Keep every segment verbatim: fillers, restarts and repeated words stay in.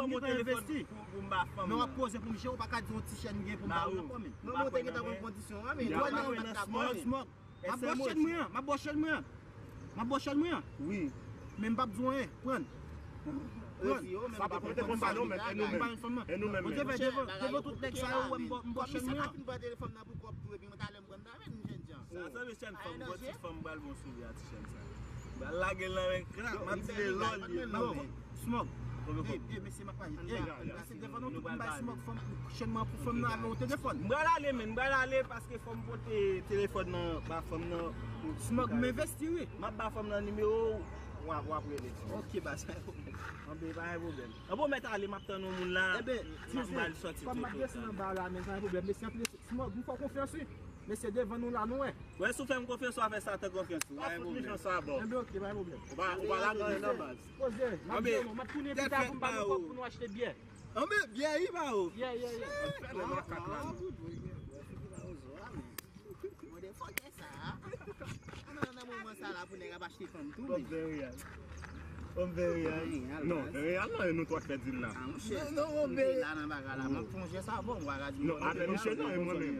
ban m yon telefòn pou, pou m ba fanm nan. Men w ap poze pou m jere, ou pa ka di yon ti chèn m gen pou m ba ou nan kòman. Non, men w te gentan konn kondisyon an, men. Ou wè nan Smog. M ap bò chèn mwen an, m ap bò chèn mwen an. M ap bò chèn mwen an. Wi. Men m p ap di w anyen, pran. Pran. Sa pa pran telefòn pa nou, men, e nou menm. E nou menm. Devan, devan, devan tout nèg sa yo, wè m bò, m bò chèn mwen an. Kòm misye ta fin pran telefòn nan pou kòb tou, epi mwen talè m pran nan men m, jènjan. Sa, sa, mesye, fanm, bò ti fanm, m pral bon souri a ti chèn sa. M pral lage l nan men krak, m ap di l lòl li ye. Smog. Ey, ey, mesye, m ap pale. Ey, mesye, devan nou tout, m bay Smog fanm, chèn mwen pou fanm nan avè yon telefòn. M pral ale, men, m pral ale paske fò m pote telefòn nan ba fanm nan. Smog, m envesti, wi. M ap ba fanm nan nimewo w, w ap, w ap rele. Ok, baz, pa gen pwoblèm. Anben, pa gen pwoblèm. Anben, w mèt ale, m ap tann yon moun la. Enben, m ap ba l sòti. Kòm m ap desann anba la, men pa gen pwoblèm. Mesye, anpil, Smog, m fè w konfyans, wi. Mesye, devan nou la, nou wè. Wè, si w fè m konfyans, w a fè Satan konfyans tou. Pa fout mijan sa, bò. Enben, ok, pa gen pwoblèm. Ou pa, ou pa lage anyen nan baz. Poze, m ap di w non, m ap tounen pita pou m ba nou kòb pou nou achte byè. Anben, byè, wi, ba ou. Yeah, yeah, yeah. Fè nan makak la, non. Mwen de fòkè sa. Nan, nan moman sa la, Pou nèg ap achte fanm tou, men. Bon, Real. Bon, Real. Real, non, baz. Real, non, e nou twa k fè dil la. Ah, monchè. Non, non, m te la nan bagay la. M ap fè yon jès avè w, m pa ka di non, non, avè misye non, e mwen menm.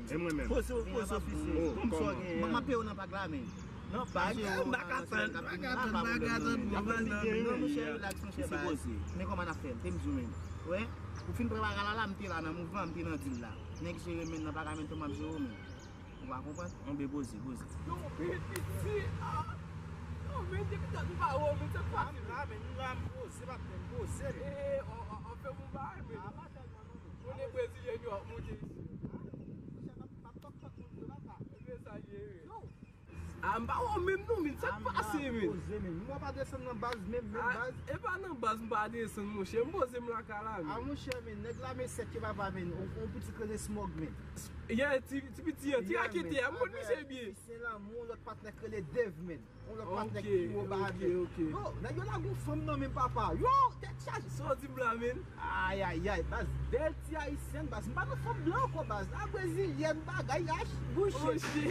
E mwen menm. Poze w, poze w, fisi. Oh, kòman? Bon, m ap peye w nan pak la, men. Non, pa gen, m pa ka tann, m pa ka tann, m pa ka tann, m pa ka tann. Non, monchè, relax, monchè, baz. Men kòman n ap fè l, te m di w, men. Wè, ou fin pran bagay la, la, m te la nan mouvman, m te nan dil la. Nèg jere men nan, pa ka menm tou m ap jere w, men. Ou pa konprann? Anben poze, poze. Yon pil piti, ah! Yon men depi tan nou pa wè w, men se pa m la, men m la, m poze, patnè, m poze, men. Eh, eh, an, an, an fè m yon bagay, men. Ah, pa tèlman non, men. Konnen brezilyen yo ap monte isi. Ah, monchè, m ap, m ap tòk tòk moun yo la, pa. Ebyen sa ye, wi. Yo! Ah, m pa wè w menm non, men sa k pase, men. Ah, m la, m poze, men. M wè w pa desann nan baz, menm, menm baz. Ah, e pa nan baz, m pa desann, monchè. M poze m lakay la, men. Ah, monchè, men, nèg la, men, sèt ke papa, men. On, on pitit rele Smog, men. Yeah, ti, ti piti an, ti raketè a, m konn misye byen. Fils en Lanmou, lòt patnè k rele Dave, men. On lòt patnè ki pi wo ba avè. Ok, ok. Yo, nèg yo lage yon fanm nan men papa. Yo, tèt chaje. Sa w di m la, men? Ayayay, baz, bèl ti ayisyèn, baz. M pa nan fanm blan ankò, baz. La brezilyèn, bagay, ach, bouche. Oh, shit.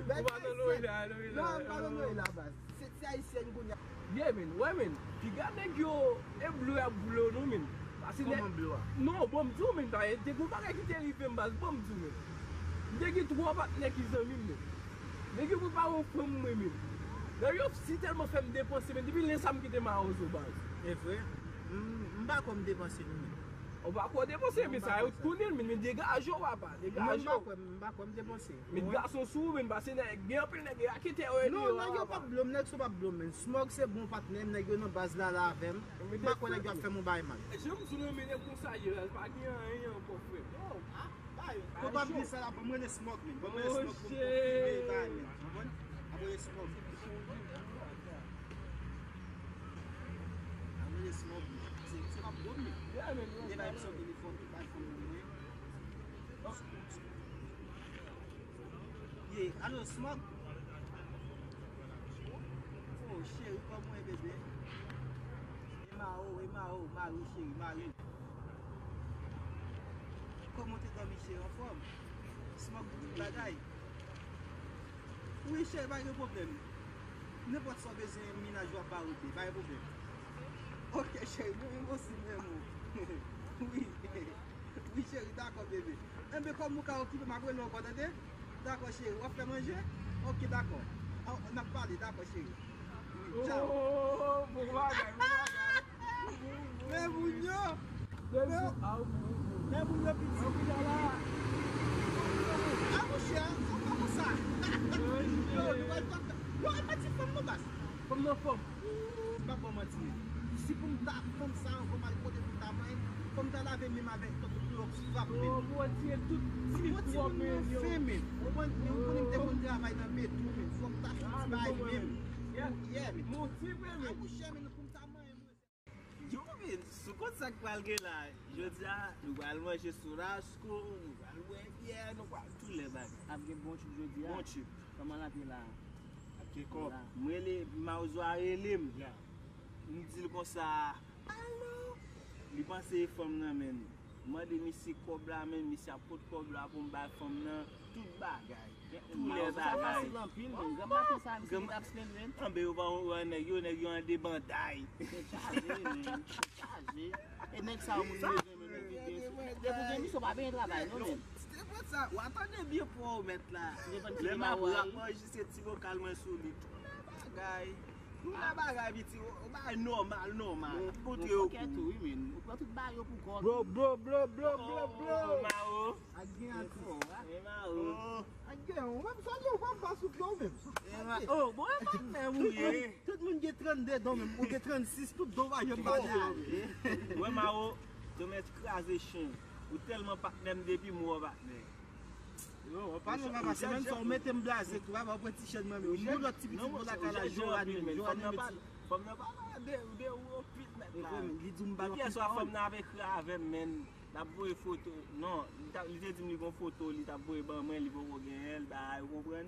Ou pa nan Lorena, Lorena. Non, m pa nan Lorena, baz. Se ti ayisyèn kounye a. Yeah, men, wè, men. Piga nèg yo, e blo y ap blo nou, men. Pase nèg. Kòman blo a? Non, bon, m di w, men, ta, te gon bagay ki te rive m, baz, bon, m di w, men. M te gen twa patnè ki zanmi m, men. Nèg yo prepare yon fanm mwen, men. Nèg yo si tèlman fè m depanse, men, depi lè sa m kite Mawozo, baz. E vre? M, m pa kwè m depanse, non, men. Ou pa kwè w depanse, men sa yo konnen l, men, men degaje w, papa, degaje w. M pa kwè, m pa kwè m depanse. Met gason sou ou, men, pase nèg, gen anpil nèg raketè yo ye. Non, nèg yo p ap blo m, nèg sa p ap blo m, men. Smog se bon patnè m, nèg yo nan baz la, la avè m. M pa kwè nèg yo ap fè m yon bagay mal. E jan m di w, men nèg konsa ye la, pa gen anyen ankò, frè. Yo, ah, bay. Pou w pa bliye sa la, ban m rele Smog, men. Ban m rele Smog pou m konfime bagay, men. Konprann? Ban m rele Smog. Ban m rele Smog, men. Se, se p ap blo m, men. Li bay m sou telefòn, li bay fanm nan mwen. Ye, alo, Smog? Oh, cheri, kòman w ye, bebe? E ma o, e ma o, mari, cheri, mari. Kòman w te dòmi, cheri, anfòm? Smog, tout bagay. Wi, cheri, pa gen pwoblèm. Nenpòt sa w bezwen, mennaj ou ap ba ou, pa gen pwoblèm. Ok, cheri, mwen menm osi, mwen menm. Wi. Wi, cheri, dakò, bebe. Enben, kòm ou ka okipe, m ap rele w ankò, tande? Dakò, cheri, w ap fè manje? Ok, dakò. An, n ap pale, dakò, cheri. Wi, tchaw. Oh, bon bagay, bon bagay. Men moun yo. Men moun yo piti. A, monchè, sa pa konsa. Yo, nou pral fè. Yo, e pa ti fanm non, baz. Fanm nan fòm. M p ap ba w manti, men. Si pou m ta pran sa ankò, m al kote pou m ta manyen, fò m ta lave men m avèk klòks frap, men. Oh, pou w retire tout ti mikwòb, men, yo. Fen, men. Ou konn, men ou konnen m te konn travay nan Petro, men. Fò m ta fè ti bagay, men. Yeah, men. Monti, men. A, monchè, men, pou m ta manyen, mwen. Yo, men, sou kont sa k pral gen la. Jodi a, nou pral manje churrasco, nou pral bwè byè, nou pral tout lè bagay. Ap gen bon trip jodi a. Bon trip. Kòman l ap ye la? Ap gen kòb. M rele, Mawozo a rele m. M di l konsa, alo? Li panse e fanm nan, men. M mande misye kòb la, men misye ap pot kòb la pou m bay fanm nan tout bagay. Tou lè bagay. Sa fasil anpil, men. Granm maten sa, misye gen ap slenn, men. Anben, yo pa wè nèg yo, nèg yo an debanday. Tèt chaje, men. Tèt chaje. E nèg sa yo, moun yo bezwen, men, nou vide. Depi w gen misyon, pa benyen travay, non, men. Stefan sa, w a tande byen pou w mèt la. Lè m ap rap, mwen jis se ti vokal mwen sou li. Tou lè bagay. Tou lè bagay, piti, w bagay nòmal, nòmal. Ou pran tout bagay yo pou kòb. Bro, bro, bro, bro, bro, bro. Mao. Ak gen ak tou. E Mao. Ak gen, ou menm sa, ou pa m pa sou dlo menm. Oh, bon, e pa menm ou ye. Tout moun gen trannde dan menm, ou gen trannsis, tout dan w pa janm pa deyò. Wè Mao, yo mèt kraze chen. Ou tèlman patnè m depi m wè w patnè. Yo, w pa non, papa, se menm sa, ou mete m blaze tou, papa, ou pran ti chen mwen, men. Ou lòt ti pitit mwen lakay la, Joanne, men, Joanne, men. Fanm nan pa la de, de ou yo pit mèt la. Li di m pa. Depi yèswa fanm nan ap ekri avè m, men. L ap voye foto. Non, li ta, li te di m li gon foto, li t ap voye ban mwen, li poko genyen l, bagay, ou konprann?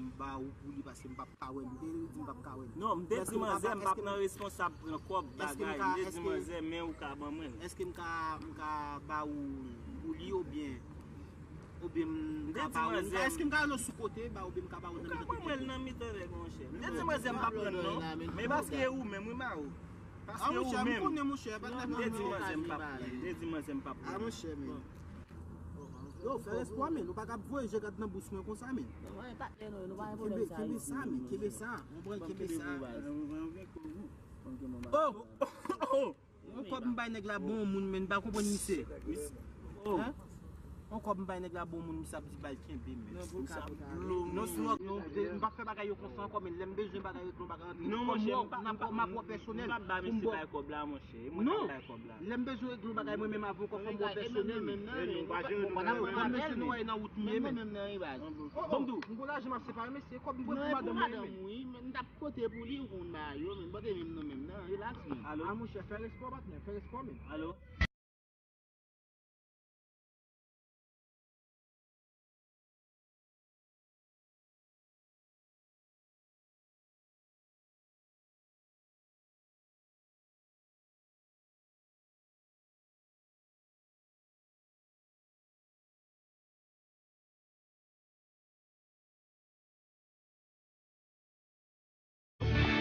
m ba ou pou li paske m p ap ka wè l. M te di m p ap ka wè l. Non, m te di manzè m p ap nan responsab pran kòb bagay. M te di manzè men ou ka ban mwen l. Èske m ka, m ka ba ou l pou li oubyen, oubyen m ka ba ou l? Èske m ka rele w sou kote, ba oubyen m ka ba ou l nan mitan? Ou ka ban mwen l nan mitan nèg monchè. M te di manzè m p ap pran l non. Men paske ou menm wi Maro. Paske ou menm. M te di manzè m p ap pran l. M te di manzè m p ap pran l. Yo, fè respè, men. Ou pa ka ap voye je gad nan bous mwen konsa, men. Mwen patnè nou, nou pa gen pwoblèm sa. Kenbe sa, men. Kenbe sa. Mwen pran, kenbe sa. Oh! Oh! On kòb m bay nèg la bon moun, men. M pa konprann misye. Oh! On kòb m bay nèg la bon moun, misye ap di bay kenbe, men. Non, sou lòk, non, m p ap fè bagay yo konsa ankò, men. Lè m bezwen bagay yo, bagay antre. Non, monchè, m pa, m pa, m ap wè pèsonèl. M p ap ba misye bay kòb la, monchè. E mwen k ap bay kòb la. Lè m bezwen regle yon bagay, mwen menm avè w, kòm fò m wè pèsonèl. Mwen pa jere nou nan yon bagay. Mwen menm nan yon bagay. Bon, m di w, m gon lajan m ap separe, men se kòb m pran pou madanm mwen, men. Wi, men m t ap pote pou li, ou konn bagay yo, men m pote menm nan menm nan, relax, men. Alo? A, monchè, fè respè w, patnè, fè respè w, men. Alo?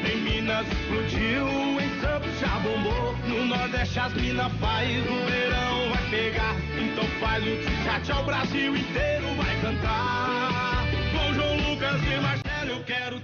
Em Minas explodiu, em Santos já bombou. No Nordeste as mina faz, no verão vai pegar. Então faz o tchá-tchá, o Brasil inteiro vai cantar. Com João Lucas e Marcelo eu quero.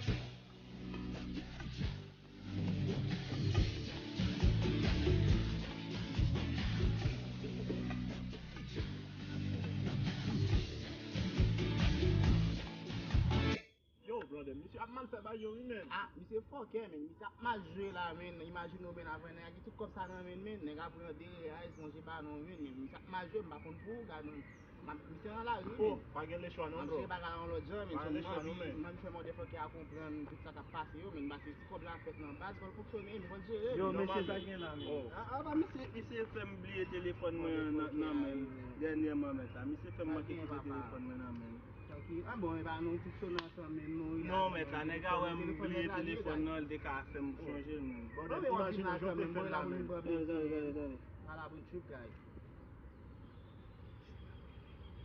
Yo, brother, misye ap mal fè bagay yo, wi, men. Ah, misye fòkè, men. Misye ap mal jwe la, men. Imajine w, ben, avè nèg la gen tout kòb sa nan men, men. Nèg ap pran de reyal, sonje pa non, men. Men misye ap mal jwe, m pa konn pou ou, gad, men. M ap, misye nan lari, wi, men. Oh, pa gen lechwa, non, bro. M ap jere bagay la yon lòt jan, men. Pa gen lechwa, non, men. M anvi fè motherfucker a konprann tout sa k ap pase yo, men. Paske si kòb la fèt nan baz, fò l fonksyone, men fò l jere, men. Yo, mesye, sa gen la, men. Oh. Ah, ah, pa misye, misye fè m bliye telefòn mwen nan, nan men l dènyèman, mèt la. Misye fè m manke kite telefòn mwen nan men l. Ok. Ah bon, e pa nou fonksyone ansanm menm, non, wi. Non, mèt la, nèg la wè m bliye telefòn nan, li te ka fè m sonje l menm. Bon, men w ap vin la kanmenm, bon, la pou vin pran plezi. Ala pou trip, guys.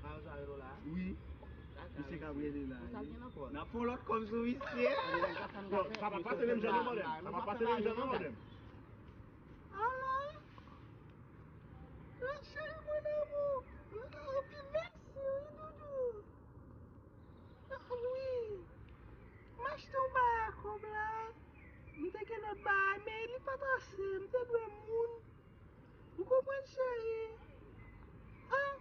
Mayo sa rele w la? Wi. Misye k ap rele la, wi. N ap fè yon lòt kòb sou misye. Bon, sa pa pase menm jan non, brother. Sa pa pase menm jan non, brother. Alo? Wi, cheri, mon amour. Anpil mèsi, wi, doudou. Ah, wi. M achte yon bagay a kòb la. M te gen lòt bagay, men li pa t ase. M te dwe moun. Ou konprann, cheri? Ah,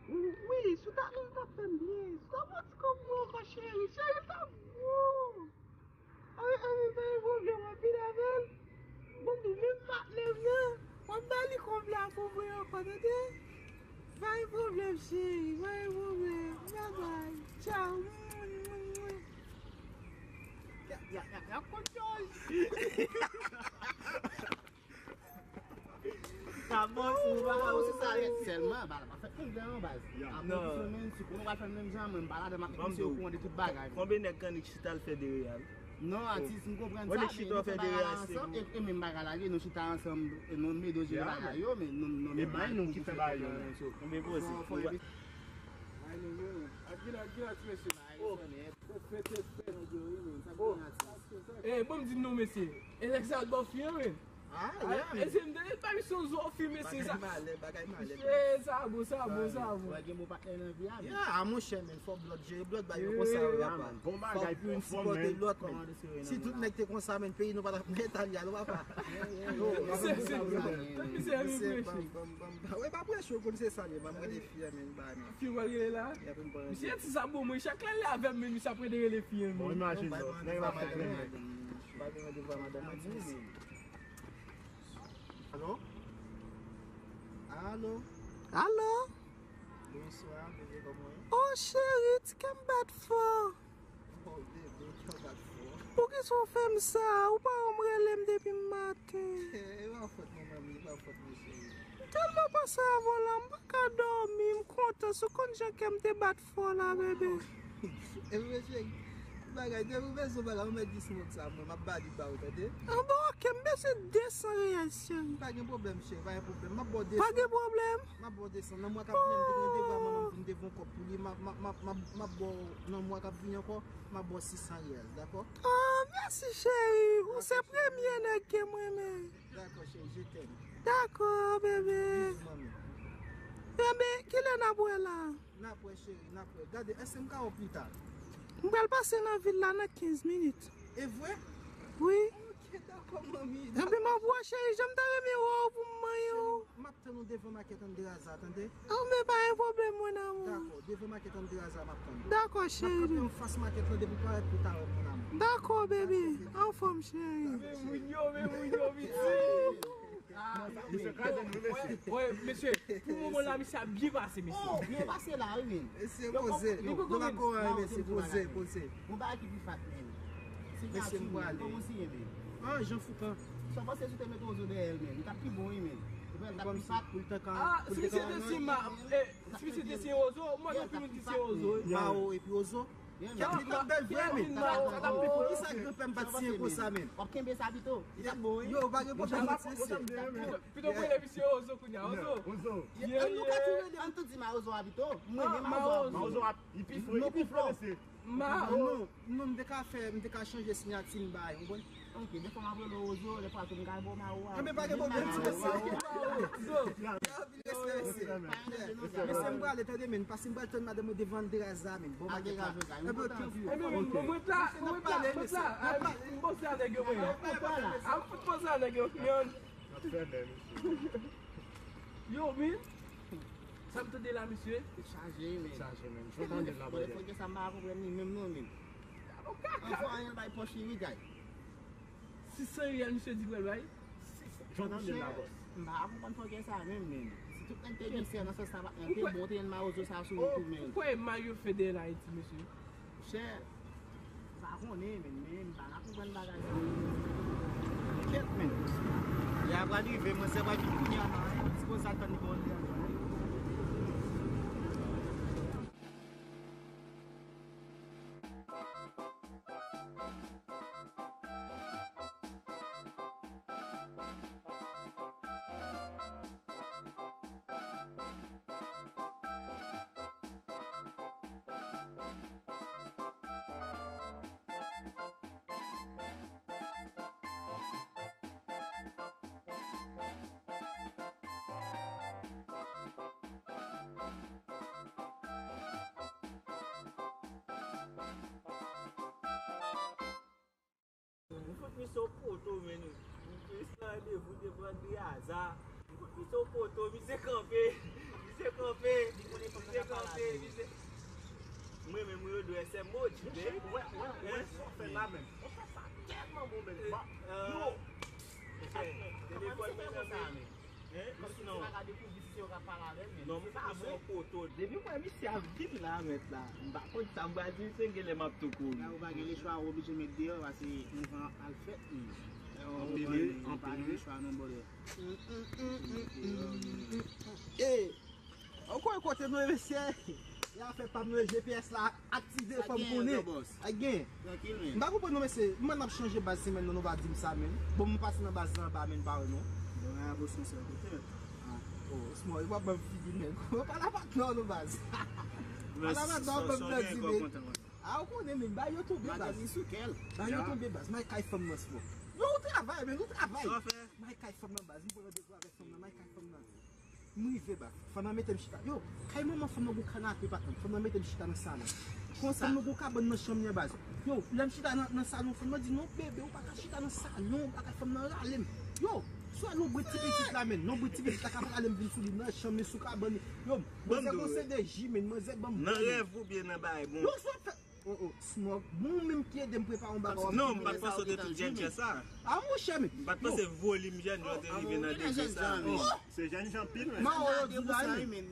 wi, si w ta, li t ap fè m byen. Si w ta pran ti kòb mwen ankò, cheri. Cheri, l t ap bon. Ann, ann, pa gen pwoblèm, w ap vin avè l. Bon, m di, menm patnè m nan, w ap ba li kòb la pou mwen ankò, tande? Pa gen pwoblèm, cheri, pa gen pwoblèm. Babay, tchaw. Y a, y a, y a, y a kòb George. Sa bon, si w pa wè sa, sèlman, bagay la pa fèt menm jan non, baz. Apre yon ti semèn, si konnen w pral fè l menm jan, mwen m pa ladan, m ap met misye okoran de tout bagay. Konbyen nèg k annik chita l fè de reyal? Non, atis, m konprann sa, men nou fè bagay la ansanm, e, e menm bagay la ye, nou chita ansanm, e nou mede jere bagay yo, men nou, nou menm bagay nou ki fè bagay yo. Konbyen poze? Ay, nou, nou, ak vin, ak vin, ak ti mesye. Oh. Fè tèt fè nèg yo, wi, men sa gen atis. Eh, bon, m di nou, mesye, e nèg sa al ba w fi an, men. Ah, yeah, man. Mesye, m tande pa misye yon zo fi, mesye, sa. Bagay malè, bagay malè. Mesye, sa bon, sa bon, sa bon. Wè gen bon patnè nan vi a, men. Yeah, ah, monchè, men, fò blòd jere blòd, bagay yo konsa, wi, papa. Bon bagay pou fò, men. Si tout nèg te konsa, men, peyi nou pa t ap nan eta li a, non, papa. Yo, misye, misye, misye, misye. Wè, pa prèche, ou konn se sa l ye, ban m rele fi a, men, ba, men. Fi w rele la? Misye, ti sa bon, mwen, chak lè l avè m, men, misye ap rele fi a, men. Bon, imajine, nèg la fè. Ba gen randevou a madanm mwen di, mesye. Alo? Alo? Alo? Bonswa, bebe, kòman w ye? Oh, cheri, ti kè m bat fò. Oh, bebe, kè w bat fò. Poukisa w fè m sa? Ou pa wè m rele m depi maten. E pa fòt mwen, manmi, e pa fòt mwen, cheri. M tèlman panse avè w la, m pa ka dòmi, m kontan. Si w konn jan kè m te bat fò la, bebe. Epi, cheri, bagay, depi w bezwen bagay, ou mèt di smoke sa, mwen, m ap ba li ba ou, tande? Anben, oke, m bezwen de san reyèl, cheri. Pa gen pwoblèm, cheri, pa gen pwoblèm. M ap ba w de san. Pa gen pwoblèm. M ap ba w de san. Nan mwa k ap vini, m te gen randevou a manman m pou m te fè yon kòb pou li. M ap, m ap, m ap, m ap, m ap ba w, nan mwa k ap vini ankò, m ap ba w sis san reyèl, dakò? Ah, mèsi, cheri. Ou se premye nèg ke m renmen. Dakò, cheri, je t'aime. Dakò, bebe. Bizou, manmi. Enben, kilè n ap wè la? N ap wè, cheri, n ap wè. Gade, èske m ka wè w pita? M pral pase nan vil la nan kenz minit. E vre? Wi. Ok, dakò, manmi. Enben, m ap wè w, cheri, jan m ta renmen wè w pou m manyen w. M ap tann ou devan makèt Andreaza, tande? Enben, pa gen pwoblèm, mon amour. Dakò, devan makèt Andreaza, m ap tann ou. Dakò, cheri. M ap kanpe anfas makèt lan depi w parèt pou ta wè, mon amour. Dakò, bebe. Anfòm, cheri. Men moun yo, men moun yo, Viti. Ah, mesye kraze nou, mesye. Wè, mesye, pou moman la, misye ap byen pase, mesye. Oh, byen pase la, wi, men. Mesye, poze. Yo, yo pa konnen, mesye, poze, poze. Yon bagay ki pi fat, men. Mesye, m prale. Kòman w siye, men? Ah, Jean Foucan. Sa w panse si w te mete Ozo dèyè l, men? Li t ap pi bon, wi, men. Li t ap pi fat. Pou l te ka, ah, pou l te ka. Si misye te siye ma, eh, si misye te siye Ozo, mwen gen anpil moun ki siye Ozo, wi. Mao epi Ozo. Kèt li t ap bèl vre, men. Sa t ap pi fò. Poukisa granpè m pa t siyen konsa, men? W ap kenbe sa pito. Li t ap bon, wi. Yo, pa gen pwoblèm, mesye. Pito mwen rele misye Ozo kounye a, Ozo. Ozo. An nou ka tou rele. An tou di Mawozo a pito. Mwen menm Mawozo a bon. Mawozo a, li pi fre, li pi fre, mesye. Ma. Non, non, m te ka fè, m te ka chanje siyati m bay, ou konprann? Ok, defwa m ap rele w Ozo, defwa tou m ka ba w Mawo a. Enben, pa gen pwoblèm, ti mesye. Ozo. Respè, mesye. Mesye, m prale, tande, men, paske m pral tann madanm mwen devan Andreaza, men. Bon, bagay la. Enben, mwen la, mwen la, mwen la. M panse a nèg yo, mwen. M fout panse a nèg yo, men. Yo, men. Sa m tande la, mesye. Chaje, men. Chaje, men. Jan tande la, bagay. Fòkè sa m pa konprann li menm, non, men. Anfwa, anyen bay pòch li, wi, gay. Sis san riyal, misye di pral bay. Jan tande la, bòs. M pa konprann fòkè sa menm, men. Si tout nèg te gen sè nan sans sa, patnè, te bon, te jwenn Mawozo sa sou wout ou, men. Ou kwè Mario Federer Ayiti, mesye? Chè, m pa konnen, men, men m pa ka konprann bagay sa. Kèt, men. Lè a pral rive, mwen sè pral fin kounye a, non. Sipoze al tann li bò lè a. Ou fout misye yon poto, men. Ou plis nan randevou devan Andreaza. Ou fout misye yon poto, misye kanpe. Misye kanpe. Misye kanpe, misye. Mwen menm, mwen yo dwe sè modi, men. Wè, wè, wè, sa w fè la, men. Ou fè sa tèlman bon, men. Yo. Telefòn mwen nan men. Hein? Kòmsi se pa ka dekouvri si se yo k ap pale avè l, men. Non, se pa vre. Depi m wè misye ap vin la, mèt la, m pa konn sa m pral di misye, genlè m ap tou kouri. La, ou pa gen lechwa, ou oblije met deyò, paske nou van al fèt, men. Anpil, wi, anpil, wi. Ou pa gen lechwa, non, brother. Ou met deyò, men. Hey! Ou konn kote nou ye, mesye? E afè pa m nan G P S la aktive, fò m konnen. Sa gen. Trankil, men. M pa konprann non, mesye. M wè n ap chanje baz semèn nan, nou pa di m sa, men. Bon, m pase nan baz la anba, men, m pa wè non. Bon, a bosyon sèl kote. Ah. Oh, Osmo, e pa ban m figi nèg. Ou pa la patnè non, baz. A la patnè, ban m nan di, men. Ah, ou konnen, men, ba yo tonbe, baz. Ba yo tonbe, baz. May kay fanm nan, Osmo. Yo, Travay, men nou travay. Sa w fè? M al kay fanm nan baz, m pran randevou avèk fanm nan, m al kay fanm nan. M rive baz, fanm nan mete m chita. Yo, kay manman fanm nan gon kanape pa tann. Fanm nan mete m chita nan salon. Konsa, fanm nan gon kabann nan chanm li an baz. Yo, lè m chita nan, nan salon, fanm nan di, "Non, bebe, ou pa ka chita nan salon, ou pa ka." Fanm nan rale m. Yo, sou a lonbrit ti pitit la, men. Lonbrit ti pitit la k ap rale m vin sou li, nan chanm li, sou kabann li. Yo, manzè gon seri de ji, men, manzè ban m. Nan rèv oubyen nan bagay, bon. Yo, sa fè. Oh, oh, Smog, bon, ou menm ki ede m prepare yon bagay. Non, m pa t panse w te tout djèdjè sa. A, monchè, men. M pa t panse volim jèn jan te rive nan degre sa. Se jèn jan pil, men. Mawo yo di la, men.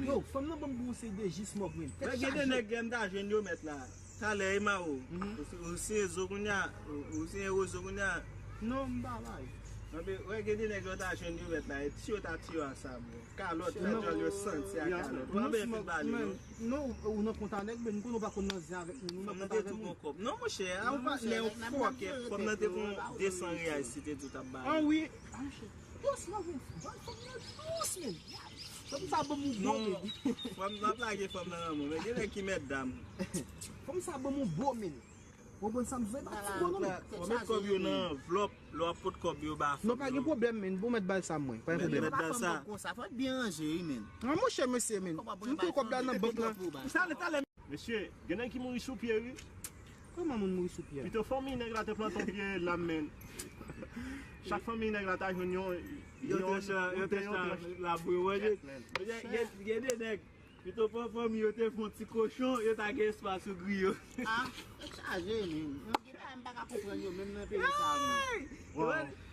Yo, fanm nan ban m bon seri de ji, Smog, men. Tèt chaje. Gen de nèg lè m ta jwenn yo mèt la. Talè, e Mawo. Ou si, ou si rezo kounye a, ou si rezo kounye a. Non, m pa la. Wè, gen de nèg lè w ta jwenn yo mèt la, e ti yo ta tiye a sa, bro. Kalòt, la djòl yo santi a kalòt. Ou anben fin pale, non? Non, ou nan kont a nèg, men nou konnen w pa konn nan zen avèk moun, ou nan kont avèk moun. Fanm nan te tou gon kòb. Non, monchè, a ou pa lè yon fòkè, fanm nan te gon de san reyal si te tou t ap ba li. An wi. A, monchè. Dous, non, men. Ban fanm nan dous, men. Fanm sa ban m yon bon, men. Fanm nan ap lage fanm nan nan men. Men gen nèg ki mèt dam. Fanm sa ban m yon bon, men. Ou konprann sa m vle pa ti bon non, men. Ou met kòb yo nan anvlòp, lè w ap pot kòb yo ba fanm nan. Non, pa gen pwoblèm, men. Bon, mèt ba l sa mwen. Pa gen pwoblèm. Mèt ba l sa. Konsa, fò w byen ranje, wi, men. An, monchè, mesye, men. M pran kòb la nan bank lan. Talè, talè. Mesye, gen nèg ki mouri sou pye, wi. Kòman moun mouri sou pye a? Pito fanmi nèg la te plante yon pye lam, men. Chak fanmi nèg la ta jwenn yon, yo te chan, yo te chan labou yo manje. Gen, gen de nèg. Pito pran fanmi yo te fè yon ti kochon, yo ta gen espas sou griyo. A, tèt chaje, men. Gen bagay m pa ka konprann yo, menm nan peyi sa, men.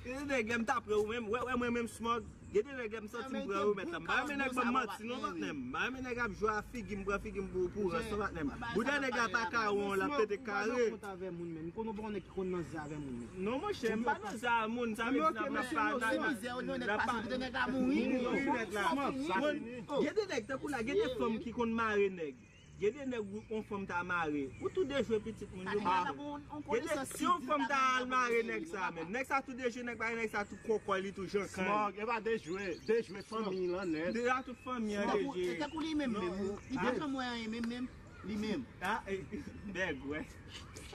Gen de nèg lè m ta pran ou menm, wè, wè mwen menm Smog. Gen de nèg lè m santi m pran ou menm. M pa renmen nèg ban m manti, non, patnè m. M pa renmen nèg ap jwe a figi m, pran figi m pou, pou rans, non, patnè m. Bouda nèg la pa ka won, l ap pete kare. Kont avè moun menm. M konnen w pa yon nèg ki konn nan zen avè moun menm. Non, monchè, m pa nan zen a moun, sa vle di n ap, n ap pa, n ap pa. Gen de nèg tankou la, gen de fanm ki konn mare nèg. Gen de nèg ou, yon fanm ta mare. Ou tou dejwe pitit moun yo mare. Gen de, si yon fanm ta al mare nèg sa menm. Nèg sa tou dejwe, nèg pa, nèg sa tou kòkò li tou jan kann. Smog, e pa dejwe, dejwe fanmi lan nèt. Deja tout fanmi an dejwe. Se tankou li menm menm. Li pa janm wè anyen menm menm. Li menm. A, e, bèg, wè.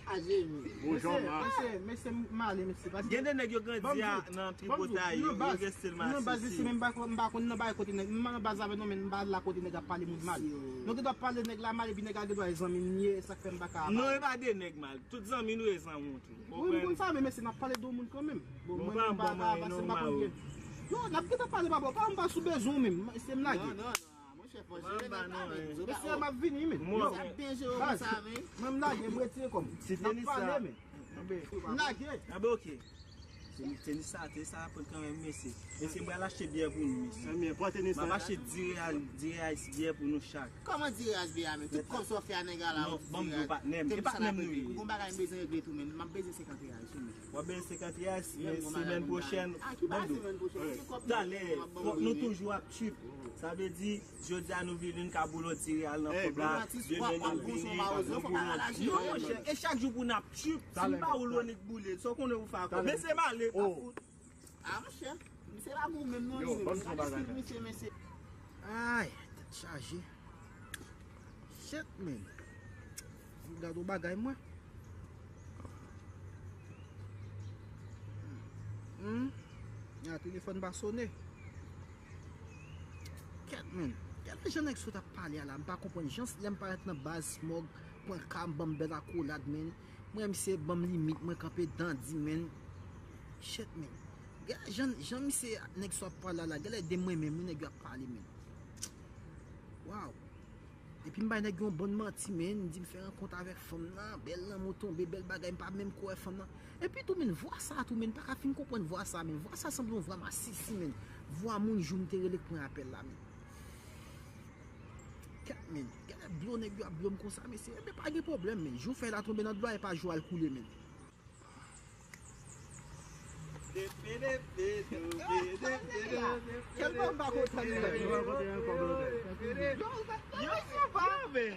Chaje, men. Mesye, mesye, m ale, mesye. Gen de nèg yo grandi a, nan tripotay, yo rete l masisi. Nan baz isi, men m pa konn, m pa konn nan bagay kote nèg, m pa nan baz avè non, men m pa la kote nèg ap pale moun mal. Non, gen dwa pale nèg la mal, epi nèg la gen dwa e zanmi m ye, sa k fè m pa ka pale. Non, e pa de nèg mal. Tout zanmi nou e zanmi w tou. Wi, m konn sa, men mesye, n ap pale de yon moun kanmenm. Bon, mwen menm m pa ka avanse, m pa konn gen. Yo, n ap gentan pale, papa, pa m pa sou bezwen w menm. Se m lage. Non, non, non. Ah, monchè, fò jere nèg la, men. Mesye, m ap vini, men. Mwen, sa byen jere konsa, men. Mwen, m lage, m retire kò m. N ap pale, men. M lage. Anben, oke. Se tenis sa, tenis sa ap pran kanmenm, mesye. Mesye, m pral achte byè pou nou, mesye. Ebyen, pran tenis la. M ap achte dis real, dis real byè pou nou chak. Kòman dis real byè a, men? Tout kòb sa w fè a nèg la la. Non, ban m di w, patnè m. E patnè m nou ye. Gon bagay m bezwen regle tou, men. M ap bezwen senkant real sou mwen. W ap benyen senkant real, men semèn pwochèn, ban m di w. Talè, fòk nou toujou ap tchip. Sa vle di, jodi a nou vini, n ka boule yon ti real nan kòb la. Demen nou vini, nou boule yon ti. Non, monchè, e chak jou pou n ap tchip. Si m pa ou, Lonik boule, sa w konnen ou fè akò. Mesye m ale. Ah, monchè, misye pa gou menm non, li menm. Gade stil misye, mesye. Ay, tèt chaje. Shit, man. Fòk m gade yon bagay, mwen. Hmm. Ya, telefòn pa sone. Kèt, man. Gade jan nèg sot ap pale a la. M pa konprann jan lè m parèt nan baz, Smog pran ka m, ban m bèl akolad, man. Mwen, misye ban m limit, mwen kanpe dandi, man. Shit, man. Gade jan, jan misye, nèg sa ap pale la, gade de mwen menm, wi, nèg yo ap pale, man. Waw. Epi m bay nèg yon bann manti, man. M di m fè rankont avèk fanm nan, bèl lanmou tonbe, bèl bagay, m pa menm ko wè fanm nan. Epi tou, man, vwa sa tou, man, m pa ka fin konprann vwa sa, man. Vwa sa sanble yon vwa masisi, man. Vwa moun jou m te rele k pran apèl la, man. Kèt, men. Gade dlo nèg yo ap dlo m konsa, mesye. Ebyen, pa gen pwoblèm, men. Jou fèy la tonbe nan dlo a, e pa jou a l koule, men. Kèt, mwen pa kontan, men. Yo, yo, men.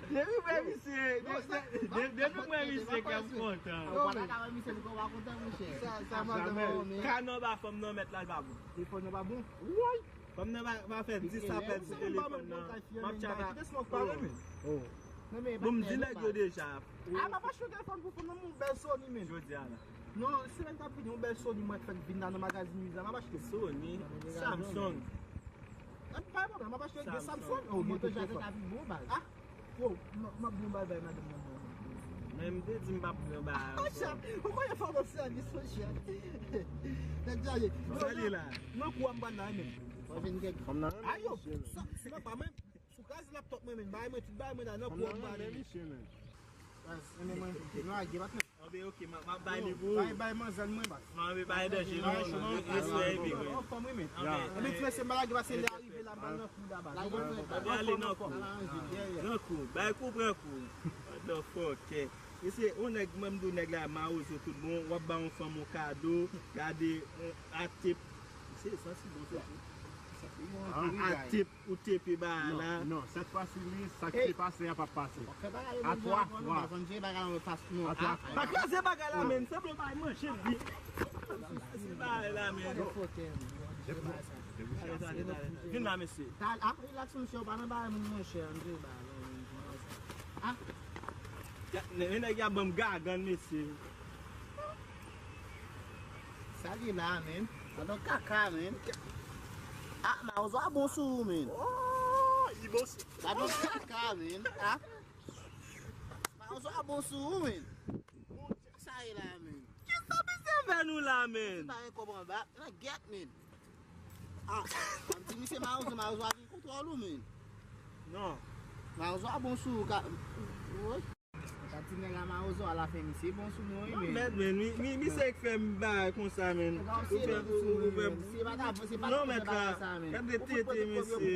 Depi mwen misye, depi mwen misye, kè m kontan. Ou pa ta ka wè misye pou kè w pa kontan, monchè. Sa, sa pa de bon, men. Ka nan ba fanm nan mèt la, l pa bon. Telefòn nan pa bon? Woy! Fanm nan pa, pa fè dis apèl sou telefòn nan. M ap tchata. Kite Smog pale, men. Oh. Bon, m di nèg yo deja. A, m ap achte yon telefòn pou fanm nan, yon bèl Sony, men. Jodi a la. Non, semèn k ap vini, yon bèl Sony, mwen fèk vin la nan magazin Wiz la, m ap achte. Sony, Samsung. E, pa yon pwoblèm, m ap achte de Samsung. Oh, mwen deja te ka vin bon bagay. A, oh, m ap bon bagay, madanm nan. Men m te di m p ap pran bagay ankò. Ou konnen fò nan sèvis, monchè. Nèg chaje. Sa li la. Nan kou a m pral la, men. Ayo, sa, se pa mwen. Sou kaz laptop mwen menm, bay mwen tout bay mwen la nan kò m ba li. Anbe, ok, m ap bay li pou ou. Bay, bay manzèl mwen. Anbe, bay danje non, non, respè epi mwen. Anbe, ti mesye, m pa lage pase lè a rive la, m pral nan kou daba. Anbe, ale nan kou. Pran kou, bay kou, pran kou. What the fuck, eh. Mesye, yon nèg, mwen m di w nèg la, mawozo tout bon, w ap ba yon fanm yon kado, gade, yon atep. Mesye, santi bon, santi. Atep. Ou tepe ba la. Non, non, sèt fwa si li, sa k te pase a p ap pase. A twa fwa. A twa fwa. Pa kraze bagay la, men. Sanble bay manje di. Kraze bagay la, men. Vin la, mesye. Tal, ap rilaks, mesye, ou pa nan bagay moun, monchè, ann jwe bagay la, men. Ah. Nèg la ban m gagann, mesye. Sa gen la, men? Gadon kaka, men. Ah, mawozo a bon sou ou, men. Oh, li bon sou. Gadon kaka, men. Ah. Mawozo a bon sou ou, men. Sa ye la, men. Kisa misye fè nou la, men? Se pa yon kòb anba. Nan gèt, men. Ah, m di misye mawozo, mawozo a gen kontwòl ou, men. Non. Mawozo a bon sou ou, ka, woy. Sa ti nèg la mawozo a la fen misye bon sou nou wi, men. Non, mèt, men, mi, mi, misye k fè m bagay konsa, men. Ou fè, ou, ou fè m. Non, mèt la. Gade tete, mesye.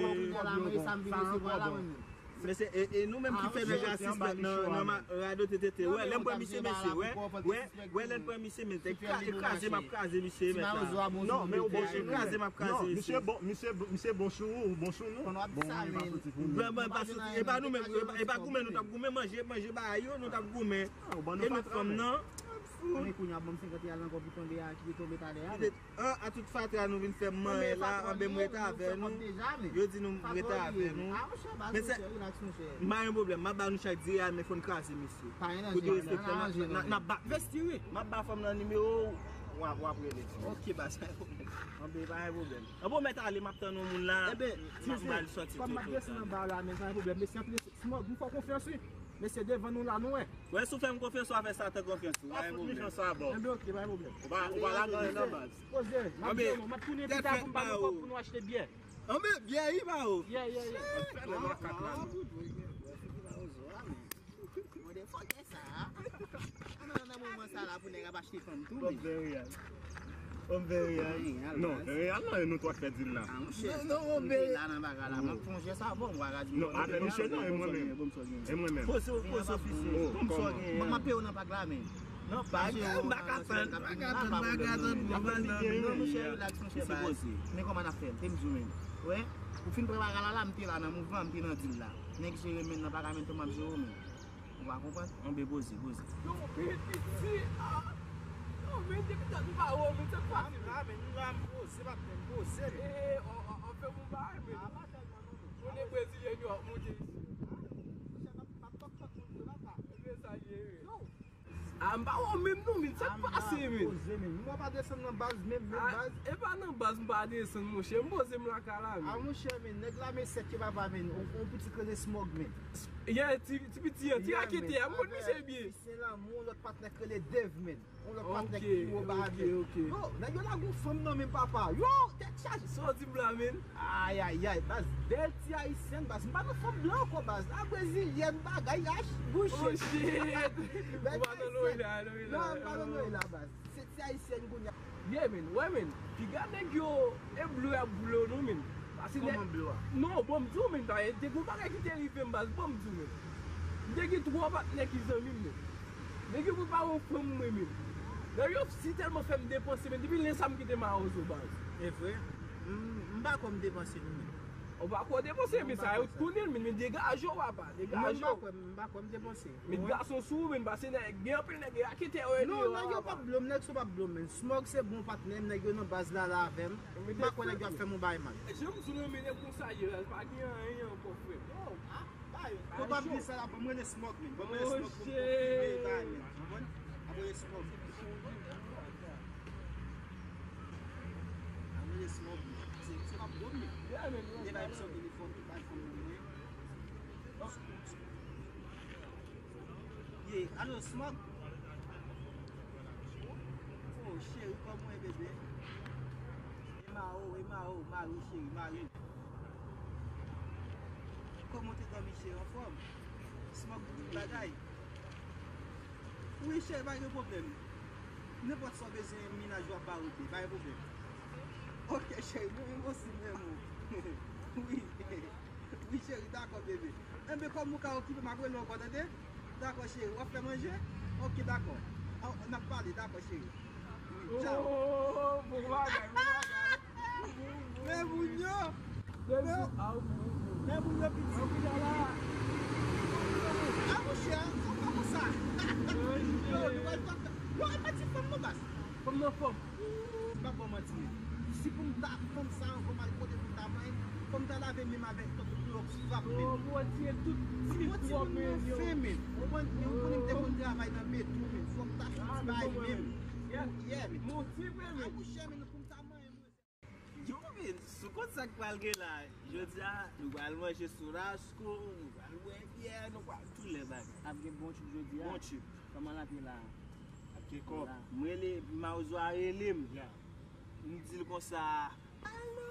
Mesye, e, e nou menm ki fè nèg la sispèk nan, nan ma, radyo tete, wè, lè m pran misye, mesye, wè, wè, wè, lè m pran misye, men, te kraze, m ap kraze misye, mèt la. Non, men ou bon sou nou. Kraze, m ap kraze misye. Misye bon, misye, misye bon sou ou, ou bon sou nou. Bon, e pa soti, e pa nou menm, e pa, e pa goumen nou t ap goumen, manje, manje bagay yo, nou t ap goumen. E nou fanm nan. Kounye a, bon, m senkant real ankò ki tonbe a, ki te tonbe talè a. An, a tout fatra nou vin fè m manyen la, anben m rete avè nou. Yo di nou m rete avè nou. Men se, m pa gen pwoblèm, m ap ba nou chak di real, men fò n kraze misye. Kote yo se fè n ap ba, vestire, m ap ba fanm nan nimewo w, w ap, w ap rele. Ok, baz, pa gen pwoblèm. Anben, pa gen pwoblèm. Anben, w mèt ale, m ap tann yon moun la, m ap ba l sòti tou. Kòm m ap desann anba la, men pa gen pwoblèm. Mesye, anpil, si m fè w konfyans, wi. Mesye, devan nou la, nou wè. Wè, si w fè m konfyans, w a fè Satan konfyans tou. Pa fout mijan sa bò. Enben, ok, pa gen pwoblèm. Ou pa, ou pa lage anyen nan baz. Poze, m ap di nou, m ap tounen pita pou m ba nou kòb pou nou achte byè. Anben, byè, wi, ba ou. Yeah, yeah, yeah. Fè nan makak la, non. Motherfucker sa. Nan, nan moman sa la pou nèg ap achte fanm tou, men. Fanm fè real. Fanm fè real. Non, fè real non, e nou twa k fè deal la. Ah, monchè. Non, non, non, men la nan bagay la, m ap fè yon jès avè w, m pa ka di non, avè misye non, e mwen menm. E mwen menm. Poze w, poze w, ofisye. Kòman? Bon, m ap peye w nan pak la, men. Non, pa gen, m pa ka tann, m pa ka tann, m pa ka tann, m pa ka tann. Non, monchè, relax, monchè, baz. Men kòman n ap fè l? Te m di w, men. Wè, ou fin prepare la, la, m te la nan mouvman, m te nan deal la. Nèg jere men nan pa ka menm tou m ap jere w, men. Ou pa konprann? Anben poze, poze. Yo, men piti, ah! Yo, men depi dat m pa wè w, men se kwa? M la, men m la, m poze, patnè, m poze, men. E, e, e, an, an fè m yon bagay, men. Konnen brezilyen yo ap monte isi. Monchè, m ap, m ap tòk tòk moun yo la, pa. Men sa ye, wi. Yo! Ah, m pa wè w menm non, men sa k pase, men. Poze, men. M wè pa desann nan baz, menm, menm baz. E pa nan baz m pa desann, monchè. M poze m lakay la, men. Ah, monchè, men. Nèg la, men sèt ke papa, men. On, on piti k rele Smog, men. Yeah, ti, ti piti an, ti raketè a, m konn misye byen. Fils de l'amour, lòt patnè k rele Dave, men. On lòt patnè ki pi wo ba avè. Yo, nèg yo lage yon fanm nan men papa. Yo, tèt chaje. Sa w di m la, men? Ay, ay, ay, baz, bèl ti ayisyèn, baz. M pa nan fanm blan ankò, baz. La brezilyèn, bagay, ach, bouche. Oh, shit. Ou pa nan loy la, loy la. Non, m pa nan loy la, baz. Se ti ayisyèn kounye a. Yeah, men, wè, men. Piga nèg yo, e blo y ap blo nou, men. Kòman blo a? Non, bon, m di w, men, pa, te gon bagay ki te rive m, baz, bon, m di w, men. M te gen twa patnè ki zanmi m, men. Nèg yo prepare yon fanm mwen, men. Nèg yo si tèlman fè m depanse, men, depi lè sa m kite Mawozo, baz. E vre? M, m pa kwè m depanse, non, men. Ou pa kwè w depanse, men sa yo konnen l, men, men degaje w, papa, degaje w. M pa kwè, m pa kwè m depanse. Met gason sou ou, men, pase nèg, gen anpil nèg raketè yo ye deyò a. Non, nèg yo p ap blo m, nèg sa yo p ap blo m, men. Smog se bon patnè m, nèg yo nan baz la, la avè m. M pa kwè nèg yo ap fè m yon bagay mal. Jan m di w, men nèg konsa ye la, pa gen anyen ankò, frè m. Yo, ah, m pa Pou pa bliye sa la, ban m rele Smog, men. Ban m rele Smog pou m konfime bagay, men. Konprann? Ap rele Smog. Ap rele Smog, men. Se, se pa pwoblèm, men. Li bay m sou telefòn, li bay fanm nan mwen. Ye, alo, Smog? Oh, cheri, kòman w ye, bebe? E ma o, e ma o, mari, cheri, mari. Kòman w te dòmi, cheri, anfòm? Smog, tout bagay. Wi, cheri, pa gen pwoblèm. Nenpòt sa w bezwen, mennaj ou ap ba ou, pa gen pwoblèm. Ok, cheri, mwen menm osi, mwen menm. Wi. Wi, cheri, dakò, bebe. Enben, kòm ou ka okipe, m ap rele w ankò, tande? Dakò, cheri, w ap fè manje? Ok, dakò. An, n ap pale, dakò, cheri. Wi, tchaw. Oh, bon bagay, bon bagay. Men moun yo. Men moun yo piti. A, monchè, sa pa konsa. Yo, nou pral fè, yo, e pa ti fanm non, baz. Fanm nan fòm. M pa ba w manti. Si pou m ta pran sa ankò, m al kote pou m ta manyen, fò m ta lave men m avèk tankou klowòks frap, men. Oh, pou retire tout ti mikwòb, men, yo. Fen, men. Ou konn, ou konnen m te konn travay nan beton, men. Fò m ta fouti bay men. Yeah, men. Mon ti, men. A, monchè, men, pou m ta manyen, mwen. Yo, men, sou kont sa k pral gen la. Jodi a, nou pral manje churrasco, nou pral bwè byè, nou pral tout lè bagay. Ap gen bon trip jodi a. Bon trip. Kòman l ap ye la? Ap gen kòb. M rele, Mawozo a rele m. M di l konsa, alo?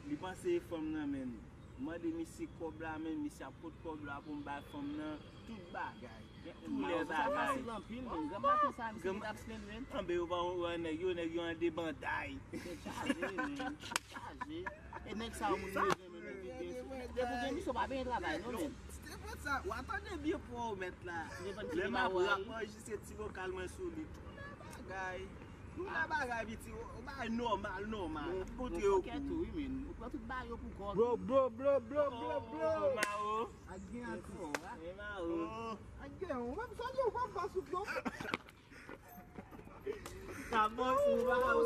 Li panse e fanm nan, men. M mande misye kòb la, men misye ap pot kòb la pou m bay fanm nan tout bagay. Tou lè bagay. Sa fasil anpil, men. Granm maten sa, misye te ap slenn, men. Anben, yo pa wè nèg yo, nèg yo an debanday. Tèt chaje, men. Tèt chaje. E nèg sa yo, moun bezwen, men, men, men. Depi gen misyon, pa benyen travay, non, men. Se te fòt sa. W a tande byen pwòw mèt la. Lè m ap rap, mwen anrejistre ti vokal mwen sou li. Tou lè bagay. Tou lè bagay, piti. Yon bagay nòmal, nòmal. Kontre yo kou. Ou pran tout bagay yo pou kò. Bro, bro, bro, bro, bro, bro. Oh, Mao. Ak gen atis. E Mao. Ak gen, ou menm salye, ou pa m pa souf non. Sa bon, sou Mao.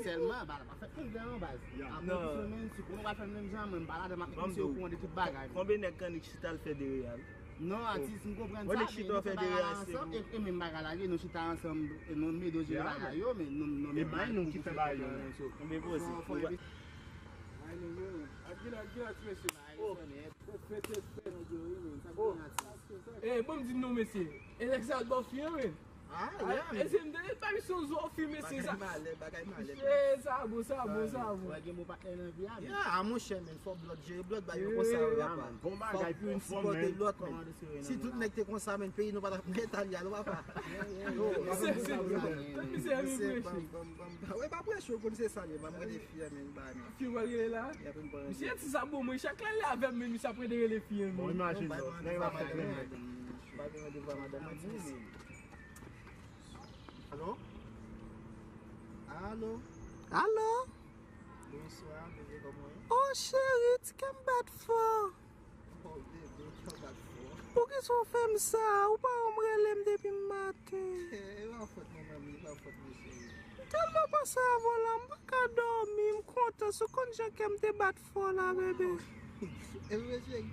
Sèlman, bala pa fèt konn gen an baz. Apre pou sou men, si konnen w pa fè menm jan, mwen m pa ladan, m ap met misye okouran de tout bagay. Konbyen nèg k annik chita al fè de real? Non, atis, m konprann sa, men nou fè bagay la ansanm, e, e menm bagay la, nou chita ansanm, e nou medo jere bagay yo, men nou, nou menm bagay nou ki fè bagay yo. Konbyen poze? Ay, non, non. Ak gen, ak gen, ti mesye. Oh. Fè tèt fè nèg yo, wi, men. Sa gen atis. Eh, bon, m di nou, mesye. E nèg sa al ba w fi an, men. Ah, yeah, men. Mesye, m te pa misye yon zo fi, mesye, sa. Bagay malè, bagay malè. Eh, sa bon, sa bon, sa bon. Wè, gen bon patnè nan vi a, men. Yeah, a monchè, men, fò Blood jere Blood, bagay yo konsa, wi, papa. Bon bagay, pou n sipòte lòt, men. Si tout nèg te konsa, men, peyi nou pa t ap nan eta l ye a, non, papa. Misye, misye, misye, reflechi. Wè, pa prese w, konn se sa l ye, ban m rele fi a, men, bay, men. Fi w rele la? Misye, ti sa bon, mwen, chak lè l avè m, men, misye ap rele fi an, men. Bon, imajine, nèg la fè menm. Ba gen randevou a madanm mwen, ti mesye. Alo? Alo? Alo? Bonswa, bebe, kòman w ye? Oh, cheri, ti kè m bat fò. Oh, bebe, kè w bat fò. Poukisa w fè m sa? Ou pa wè m rele m depi maten. E pa fòt mwen, manmi, e pa fòt mwen, cheri. M tèlman panse avè w la, m pa ka dòmi, m kontan. Si w konn jan kè m te bat fò la, bebe. Epi, cheri,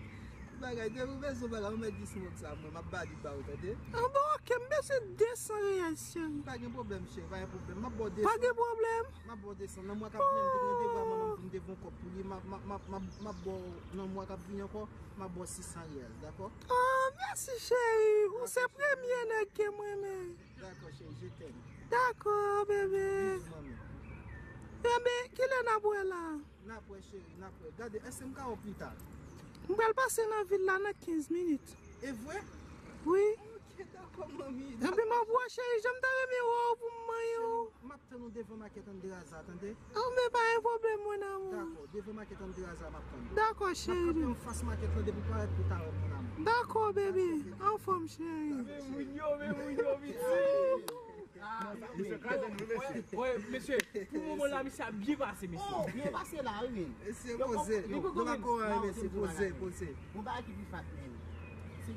bagay, depi w bezwen bagay, ou mèt di Smog sa, mwen, m ap ba li ba ou, tande? Anben, ok, m bezwen de san reyèl, cheri. Pa gen pwoblèm, cheri, pa gen pwoblèm. M ap ba w de san. Pa gen pwoblèm. M ap ba w de san. Nan mwa k ap vini, m te gen randevou a manman m pou m devon kòb pou li. M ap, m ap, m ap, m ap, m ap ba w, nan mwa k ap vini ankò, m ap ba w sis san reyèl, dakò? Ah, mèsi, cheri. Ou se premye nèg ke m renmen. Dakò, cheri, je t'aime. Dakò, bebe. Bizou, manmi. Enben, kilè n ap wè la? N ap wè, cheri, n ap wè. Gade, èske m ka wè w pita? M pral pase nan vil la nan kenz minit. E vre? Wi. Ok, dakò, manmi. Enben, m ap wè, cheri, jan m ta renmen wè w pou m manyen w. M ap tann ou devan makèt Andreas la, tande? Enben, pa gen pwoblèm, mon amour. Dakò, devan makèt Andreas la, m ap tann ou. Dakò, cheri. M ap kanpe anfas makèt la, depi w parèt, pou ta wè, mon amour. Dakò, bebe. Anfòm, cheri. Men moun yo, men moun yo, piti. Misye kraze nou, mesye. Wè, mesye, pou moman la, misye ap byen pase, mesye. Oh, byen pase la, wi, men. Mesye, poze. Nou pa konnen, mesye, poze, poze. Yon bagay ki pi fat, men.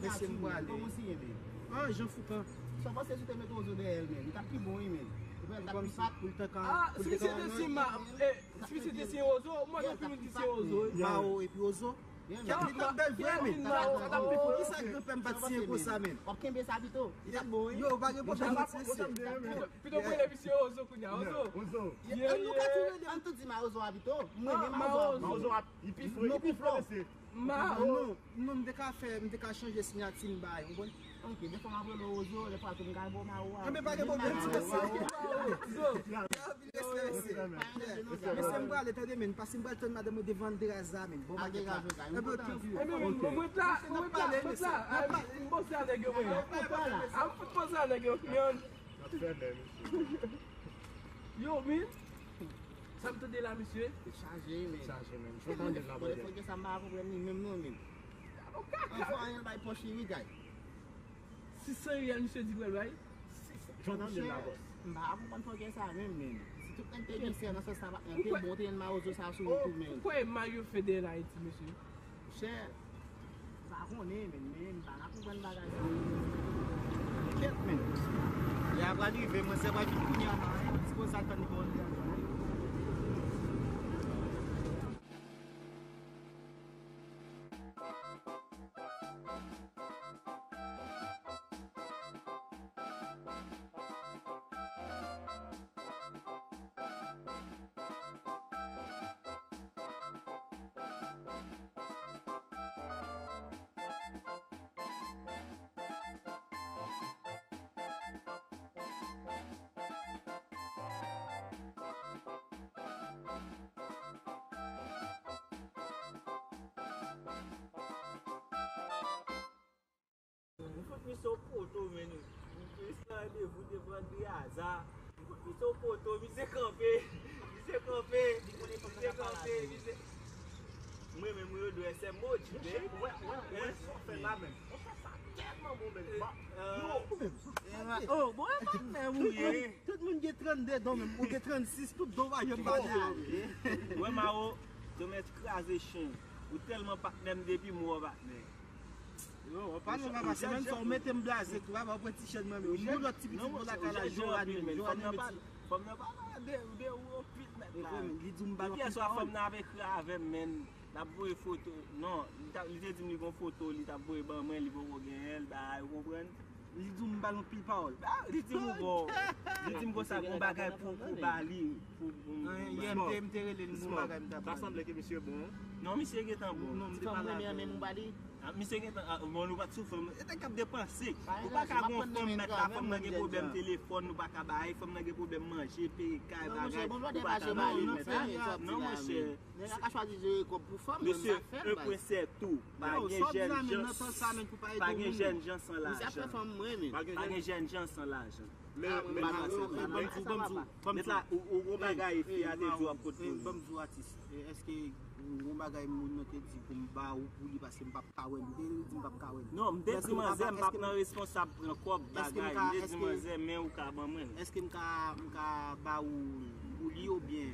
Mesye, m prale. Kòman w ye, men? Ah, Jan Foukan. Sa w panse si w te mete Ozo dèyè l, men? Li t ap pi bon, wi, men. Ou wè, li t ap pi fat. Pou l te ka, ah, si misye te siyen ma, eh, si misye te siyen Ozo, mwen, gen anpil moun ki siyen Ozo, wi. Mao epi Ozo. Kèt li t ap bèl vre, men. Kisa granpè m pa t siyen konsa, men? W ap kenbe sa pito. Li t ap bon, wi. Yo, pa gen pwoblèm, mesye. Pito prele misye Ozo kounye a, Ozo. Ozo. Ann nou ka tou rele, ann tou di Mawozo a pito. M renmen Mawozo a. Mawozo a, li pi fre, li pi fre, mesye. Mawo. Non, non, m te ka fè, m te ka chanje siyati m bay, ou konprann? Ok, defwa m ap rele w Ozo, defwa tou m ka rele w Mawo a. Enben, pa gen pwoblèm, ti mesye. Mawo, Mawo, Ozo. Respè, mesye. Mesye, m prale, tande, men, paske m pral tann madanm mwen devan Andreas la, men. Bon, pa gen pwoblèm. Enben, mwen la, mwen la, mwen la. M poze a nèg yo, mwen. M fout poze a nèg yo, men. Yo, men. Sa m tande la, mesye? Chaje, men. Chaje, men. Jan w tande l la, brother. Fòk sa m pa konprann li menm, non, men. Anfan, anyen l bay pòch li, wi, guy. Sis san riyèl, misye di l pral bay. Jan w tande l la, boss. M pa konprann fòk sa menm, men. Si tout nèg te gen sè nan sans sa, pa t gen bon te gen Mawozo sa sou yo tou, men. Ou kwè Mario Federer Ayiti, mesye? Monchè, m pa konnen, men, men m pa ka konprann bagay sa. Kèt, men. Lè a pral rive, mwen sè pral vin kounye a, man. Sipoze sa tann li pou antre ankò. Ou fout misye yon poto, men. Ou plis nan randevou devan de aza. Ou fout misye yon poto, misye kanpe. Misye kanpe. Misye kanpe, misye. Mwen menm, mwen, yo dwe sè modi, babe. Wè, wè, wè, sa w fè la, men. Ou fè sa tèlman bon, men. Yo, ou menm. Oh, bon, e pa menm ou ye. Tout moun gen trannde don, men. Ou gen trannsis, tout don pa janm pale a. Wè, Mawo, te mèt kraze chen. Ou tèlman patnè m depi m wè w patnè. Yo, w pa nou papa, se menm sa w mete m blaze tou, papa, w pran ti chèn mwen menm. Yon lòt ti pitit mwen lakay la, Joanne menm, Joanne menm ti. Fòm nan pa de, de ou anpil mèt la. Li di m ba l anpil pawòl. Depi yèswa fòm nan ap ekri avè m, men, l ap voye foto. Non, li t ap, li te di m li gon foto, li t ap voye ban mwen, li poko genyen l, bagay, ou konprann? Li di w m ba l anpil pawòl. Ah, li di m ou bon. Li di m konsa gon bagay pou, pou ba li, pou, pou, yè m te, m te rele l gon bagay m t ap ba li. Ta sanble ke misye bon. Non, misye gentan bon. Non, m te pale avè l. Ah, misye gentan, ah, bon, nou pa t sou fòm. E nèg k ap depanse. Ou pa ka gon fanm nèt la, fanm nan gen pwoblèm telefòn, nou pa ka bay, fanm nan gen pwoblèm manje, peye kay, bagay, ou pa ka ba li nèt la. Non, monchè. Nèg la ka chwazi jere kòb pou fanm, mwen m pa fè l, baz. Mesye, un point sept tou. Pa gen jèn jan, pa gen jèn jan san lajan. Misye ap fè fanm mwen, men. Pa gen jèn jan san lajan. Men, men, men, ban m di w, ban m di w, ban m di w. Nèt la, ou, ou gon bagay fi a te di w ap pot pou li. Ban m di w, atis. Èske gon bagay moun nan te di pou m ba ou pou li paske m p ap ka wè l? Ou te di m p ap ka wè l. Non, m te di manzè m p ap nan responsab pran kòb bagay. M te di manzè men ou ka ban mwen l. Èske m ka, m ka ba ou pou li oubyen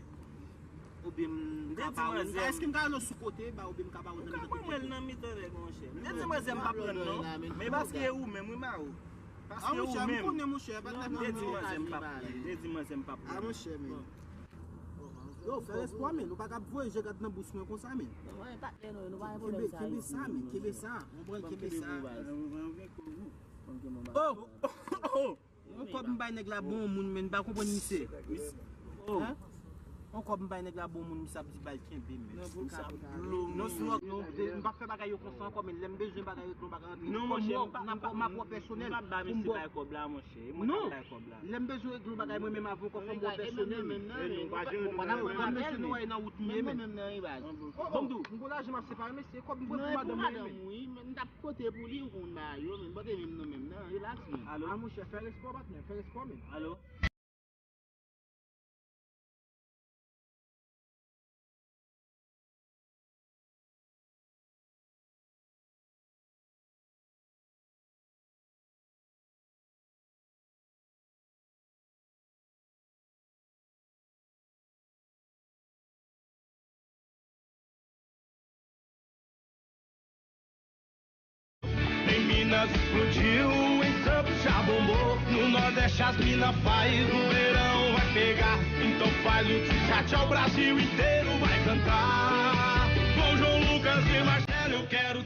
Oubyen m ka ba ou, èske m ka rele w sou kote, ba, oubyen m ka ba ou nan mitan tèt ou? Ou ka ban mwen l nan mitan tèt, monchè. M te di manzè m p ap pran l non. Men paske e ou menm, wi, Maro. Paske ou menm. M konnen, monchè, pa t la. M te di manzè m p ap pran l. M te di manzè m p ap pran l. Ah, monchè, men. Yo, fè respè, men. Nou pa ka ap voye je gad nan bous mwen konsa, men. Kenbe, kenbe sa, men. Kenbe sa. Mwen pran l, kenbe sa. Oh! Oh! On kòb m bay nèg la bon moun, men m pa konprann misye. Hein? On kòb m bay nèg la bon moun, misye ap di bay kenbe, men. Non, sou lòk, non, m pa fè bagay yo konsa ankò, men lè m bezwen bagay, regle yon bagay antre. Non, monchè, m ap wè pèsonèl. M p ap ba misye bay kòb la, monchè. E mwen k ap bay kòb la. Lè m bezwen regle yon bagay, mwen menm avè w, fò m wè pèsonèl, men. Ban m mesye nou wè nan wout m ye, men. Ban m di w. M gon lajan m ap separe, mesye, kòb m pran pou madanm mwen, men. Kote pou li, ou konn ba yo, men, pote menm non, menm nan, relax, men. Alo? Ah, monchè, fè respè w, patnè, fè respè w, men. Alo? Em Minas explodiu, em Santos já bombou. No Nordeste as mina faz, no verão vai pegar. Então faz o tchá tchá, o Brasil inteiro vai cantar. Com João Lucas e Marcelo. Eu quero.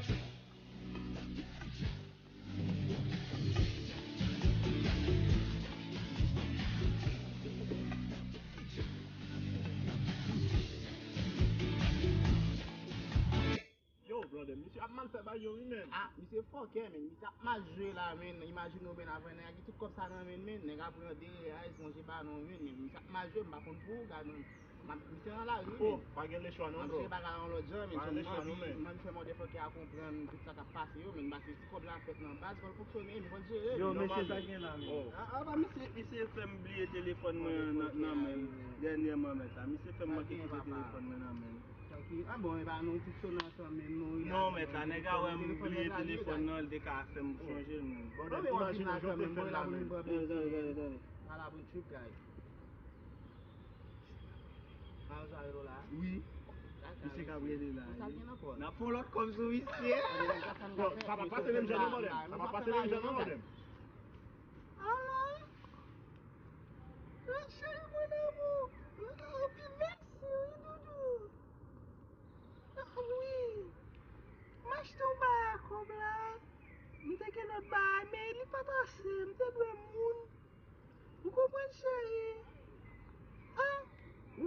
Yo, brother, misye ap mal fè bagay yo, wi, men. Ah, misye fòkè, men. Misye ap mal jwe la, men. Imajine w, men, avè nèg la gen tout kòb sa nan men, men. Nèg ap pran de reais, sonje ba non, men. Men misye ap mal jwe, m pa konn pou ou, gad, men. M ap, misye nan lari, men. Oh, pa gen lechwa non, bro. M ap jere bagay la yon lòt jan, men. Pa gen lechwa non, men. M ap fè motherfucker a konprann tout sa k ap pase yo, men. Paske si kòb la fèt nan baz, fò l fonksyone, men fò l jere, men. Yo, mesye, sa gen la, men. Oh. Ah, ah, pa misye, misye fè m bliye telefòn mwen nan, nan men m dènyèman, mèt la. Misye fè m manke kite telefòn mwen nan men m. Tranquille. Ah bon, e pa nou tout sou nan ansanm menm, nou. Non, mèt la, nèg la wè m bliye telefòn nan, li te ka fè m chonje l menm. Bon, men w ap vin la kanmenm, bon, la pou nou pran pil. Gade, gade, gade, gade. Ala pou trip, guys. Sa yo sa rele la? Wi. Misye ka rele la. Sa gen nan pòs. N ap pran lòt kòb sou misye. Bon, sa pa pase menm jan non, madam. Sa pa pase menm jan non, madam. Alo? Wi, cheri, mon amour. Wi, anpil mèsi, wi, doudou. Ah, wi. M achte yon bagay kòb la. M te gen lòt bagay, men li pa t ase. M te dwe moun. Ou konprann, cheri? Ah, wi,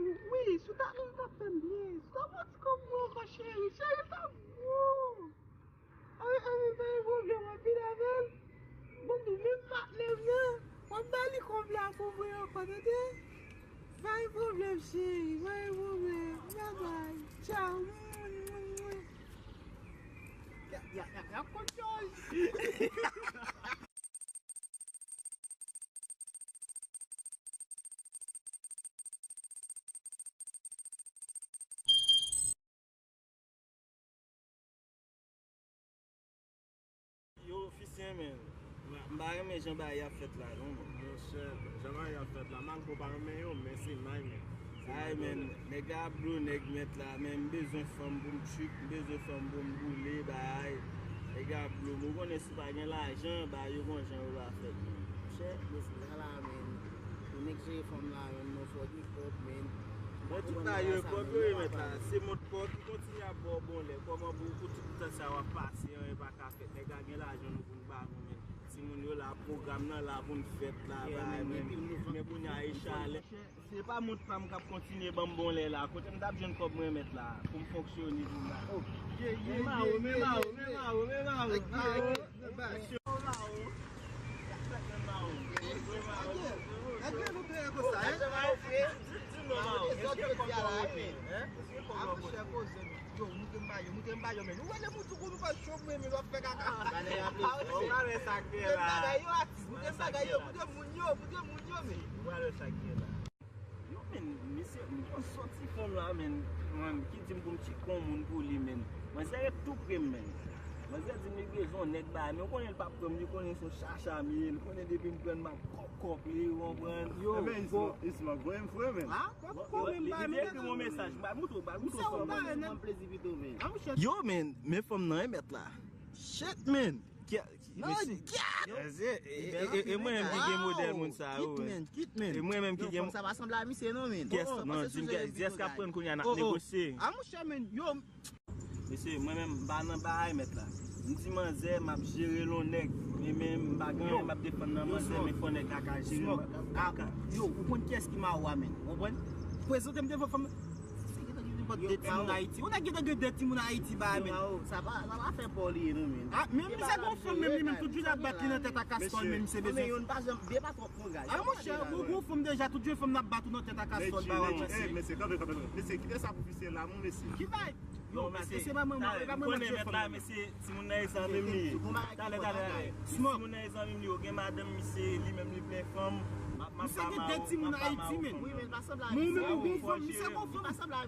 si w ta vin, w t ap fè m byen. Si w ta pran ti kòb mwen ankò, cheri. Cheri, sa bon. Ay, ay, pa gen pwoblèm, anpil avè l. Bon, tou menm patnè m nan, w ap ba li kòb la pou mwen ankò, tande? Pa gen pwoblèm, cheri, pa gen pwoblèm. Babay, tchaw. Ya, ya, ya, ya, kout jòj. Yo, fisyen, men. M pa renmen jan bagay ap fèt la, non, men. Monchè, jan bagay ap fèt la, malgre w pa renmen yo, men se may, men. Ay, men, nèg la ap blow nèg mèt la, men m bezwen fanm pou m trip, m bezwen fanm pou m boule, bay. Nèg la ap blow m. Ou konnen si w pa gen lajan, bay, yo gon jan yo va fèt, men. Monchè, mesye, la, men. Pou nèg jere fanm la, men, non, fò gen kòb, men. Bon, tout bagay yo, kòb yo remèt la. Se mòd kòb ki kontinye ap ba w bon lè. Kòman pou, pou tout tan sa w ap pase, anyen pa ka fèt. Nèg la gen lajan nou pou n ba nou, men. Timoun yo la, pwogram nan la pou n fèt la, bay, men. Men kounye a, e chalè. Se pa mont pa m k ap kontinye ban m bon lè la. Kote m t ap jwenn kòb mwen mèt la pou m fonksyone pou m la. Oh, ye, ye, ye, ye, ye, ye. Men mawo, men mawo, men mawo, men mawo. Mesye, men mawo. Sa k fèt, men mawo? Men mawo. Nèg yo nou peye konsa, hein? Di, di, di non, mawo. Èske kòb yo rete? Hein? Èske kòb yo rete? Yo, moute m ba yo, moute m ba yo, men. Ou wè lè moun tou kou nou fè cho, men, men w ap fè kaka. Ou pa wè sa k gen la. Moute m bagay yo, atis, moute m bagay yo, moute moun yo, moute moun yo, men. Ou pa wè sa k gen la. Yo, men, mesye, m konn sòti fanm la, men, men, ki di m pou m tcheke yon moun pou li, men. Manzè ret tou pre m, men. Manzè di m li bezwen yon nèg ba, men ou konnen l p ap pran m, li konnen se yon chacha m ye, li konnen depi m pran l, m ap kòp kòp li, ou konprann? Yo, men, Isma, Isma, voye m frè, men. Ah, kòb, kòb, men, li, li ekri m yon mesaj, m ba l moutre w, ba l moutre w. Yo, men, men fanm nan, e mèt la. Shit, men. Ki, ki, non, mesye. Gad! Mesye, e, e, e, e mwen menm ki gen modèl moun sa yo, wi. Kit, men, kit, men. E mwen menm ki gen. Yo, fanm sa pa sanble a misye, non, men. Kès, non, di m kès, kès k ap pran kounye a, n ap negosye. Ah, monchè, men, yo. Mesye, mwen menm, m pa nan bagay mèt la. M di manzè, m ap jere l yon nèg. Men, men, m pa gen anyen m ap defann nan manzè, men fò nèg la ka jere m. Yo, ou konn kiyès ki mawo a, men. Ou konprann? Prezante m devan fanm. Gentan gen nenpòt de timoun Ayiti. Ou nèg gentan gen de timoun Ayiti ba, men. Sa pa, sa pa fè pa w li ye, non, men. Ah, men misye gon fanm, men li menm, tout jounen ap bat li nan tèt a kastòl, men misye bezwen. Men youn pa janm, de pa twòp pran gaz. Ah, monchè, ou gon fanm deja, tout jounen fanm nan ap bat ou nan tèt a kastòl, ba w ap pase. Mesye, kanpe, kanpe, kanpe. Mesye, kite sa pou fisye la, mon mesye. Ki bay? Yo, mesye, se pa mwen, mwen, e pa mwen, mwen, mèt la, mesye. Timoun nan e zanmi m li ye. Talè, talè, talè. Smoke. Timoun nan e zanmi m li ye. Ou gen madanm, misye, li menm li plen fanm. M ap, m ap ba mawo, m ap ba mawo fanm nan. Wi, men l pa sanble a misye. Misye gon fanm, misye gon fanm.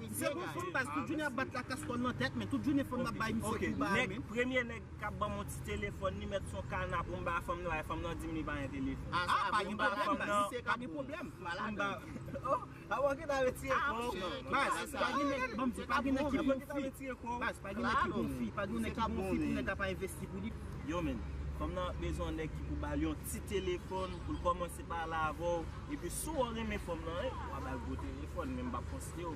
Misye gon fanm, baz, tout jounen ap bat lakastwòn nan tèt, men tout jounen fanm nan bay misye kou ba, men. Nèg, premye nèg k ap ban m yon ti telefòn, li mèt se yon kana pou m ba fanm nan, fanm nan di m li pa gen telefòn. Ah, pa gen pwoblèm, baz, misye ka gen pwoblèm. Malad. Oh. Ah, bon, ki ta retire kò. Baz, pa gen nèg, ban m di, pa gen nèg ki bon fi. Baz, pa gen nèg ki bon fi, pa gen nèg ki bon fi pou nèg la pa envesti pou li. Yo, men, fanm nan bezwen yon nèg ki pou ba l yon ti telefòn, pou l kòmanse pale avè w. Epi, si w renmen fanm nan, eh, w a ba l gwo telefòn, men m p ap konseye w.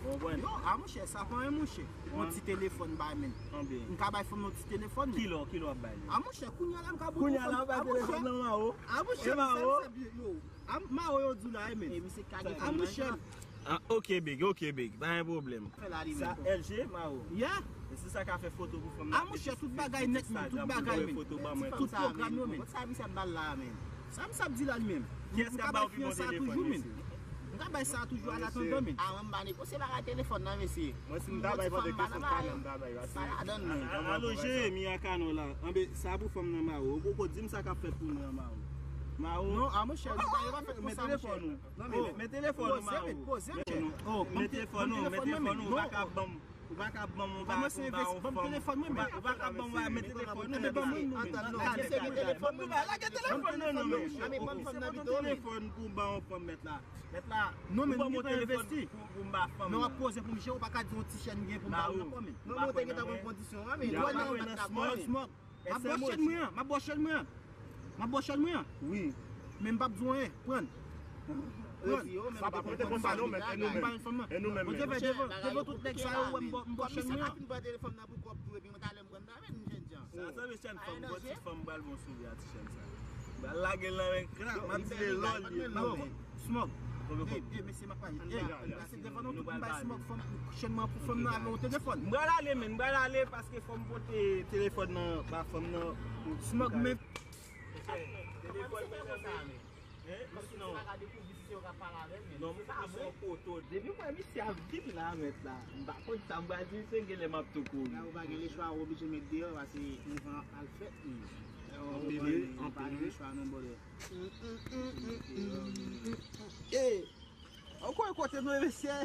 Ou konprann? Yo, a monchè, sa pa yon monchè. Yon ti telefòn bay men. Konbyen? M ka bay fanm nan yon ti telefòn men. Kilè, kilè w ap bay li? A monchè, kounye a la m ka bote fanm. Kounye a la w bay telefòn nan Maro? A monchè, sa yo. A Maro yo di w la, men. E misye ka gen fanm nan. Ah, ok, big, ok, big. Pa gen pwoblèm. Fè la li menm. Sa L G, Maro. Yeah. E se sa ka fè foto pou fanm nan. Ah, monchè, tout bagay nèt, men, tout bagay, men. Tout pwogram yo, men. Sa misye ap ba l la, men. Sa misye ap di la, li menm. Kiyès k ap ba w pi bon telefòn, mesye? M ka bay sa toujou, an atandan, men. Ah, mwen, m pa negosye bagay telefòn nan, mesye. Mwen, si m ta bay fanm nan, m pa bay. Pa ladann, men. Alo, Jeremi a Kano la. Anben, sa pou fanm nan, Maro. Ou poko di m sa k ap fèt pou nou an, Maro. Maro. Non, a monchè, bagay yo pa fèt konsa, monchè. Men telefòn ou. Non, men, men telefòn ou, Maro. Poze, men, poze, monchè. Men telefòn ou, men telefòn ou, ou pa ka ban m, ou pa ka ban m yon bagay pou m ba yon fanm. Ou pa ka ban m yon bagay, men telefòn ou, men telefòn ou, men. Lage telefòn nan, non, men. Telefòn pou ba yon fanm, mèt la. Mèt la. Non, men nou gen tan envesti. Pou m ba fanm. Men w ap poze pou m jere, ou pa ka di yon ti chèn gen pou m ba ou ankò, men. Non, men ou te gentan pran kondisyon an, men. Ou wè nan smog, smog. M ap bò chèn mwen an, m ap bò chèn mwen an. M ap bò chèn mwen an. Wi. Men m p ap di w anyen. Pran. Pran. Sa pa konn telefòn sa, nou menm, e nou menm. Bon, devan, devan, devan tout nèg sa yo, wè m bò, m bò chèn mwen an. Kòm misye pa fin pran telefòn nan pou kòb tou, epi mwen talè m pran nan men m, jènjan. Sa, sa, mesye, fanm, bon, ti fanm, m pral bon souri a ti chèn sa. M pral lage l nan men krak, m ap di l lòl li. Smog. Ey, ey, mesye, m ap pale. Ey, se devan nou tout, m bay Smog fanm, chèn mwen pou fanm nan avè yon telefòn. M pral ale, men, m pral ale paske fò m pote telefòn nan ba fanm nan. Smog, men. Telefòn mwen nan men. Hein? Paske si pa ka dekouvri si se yo k ap pale avè l, men. Non, m pa vle yon poto. Depi m wè misye ap vin la, mèt la, m pa konn sa m pral di misye, genlè m ap tou kouri. La, ou pa gen lechwa, ou oblije met deyò, paske mouvman al fèt, men. Anpil, anpil, wi. Ou pa gen lechwa, non, brother. Ey! Ou konnen kote nou ye, mesye?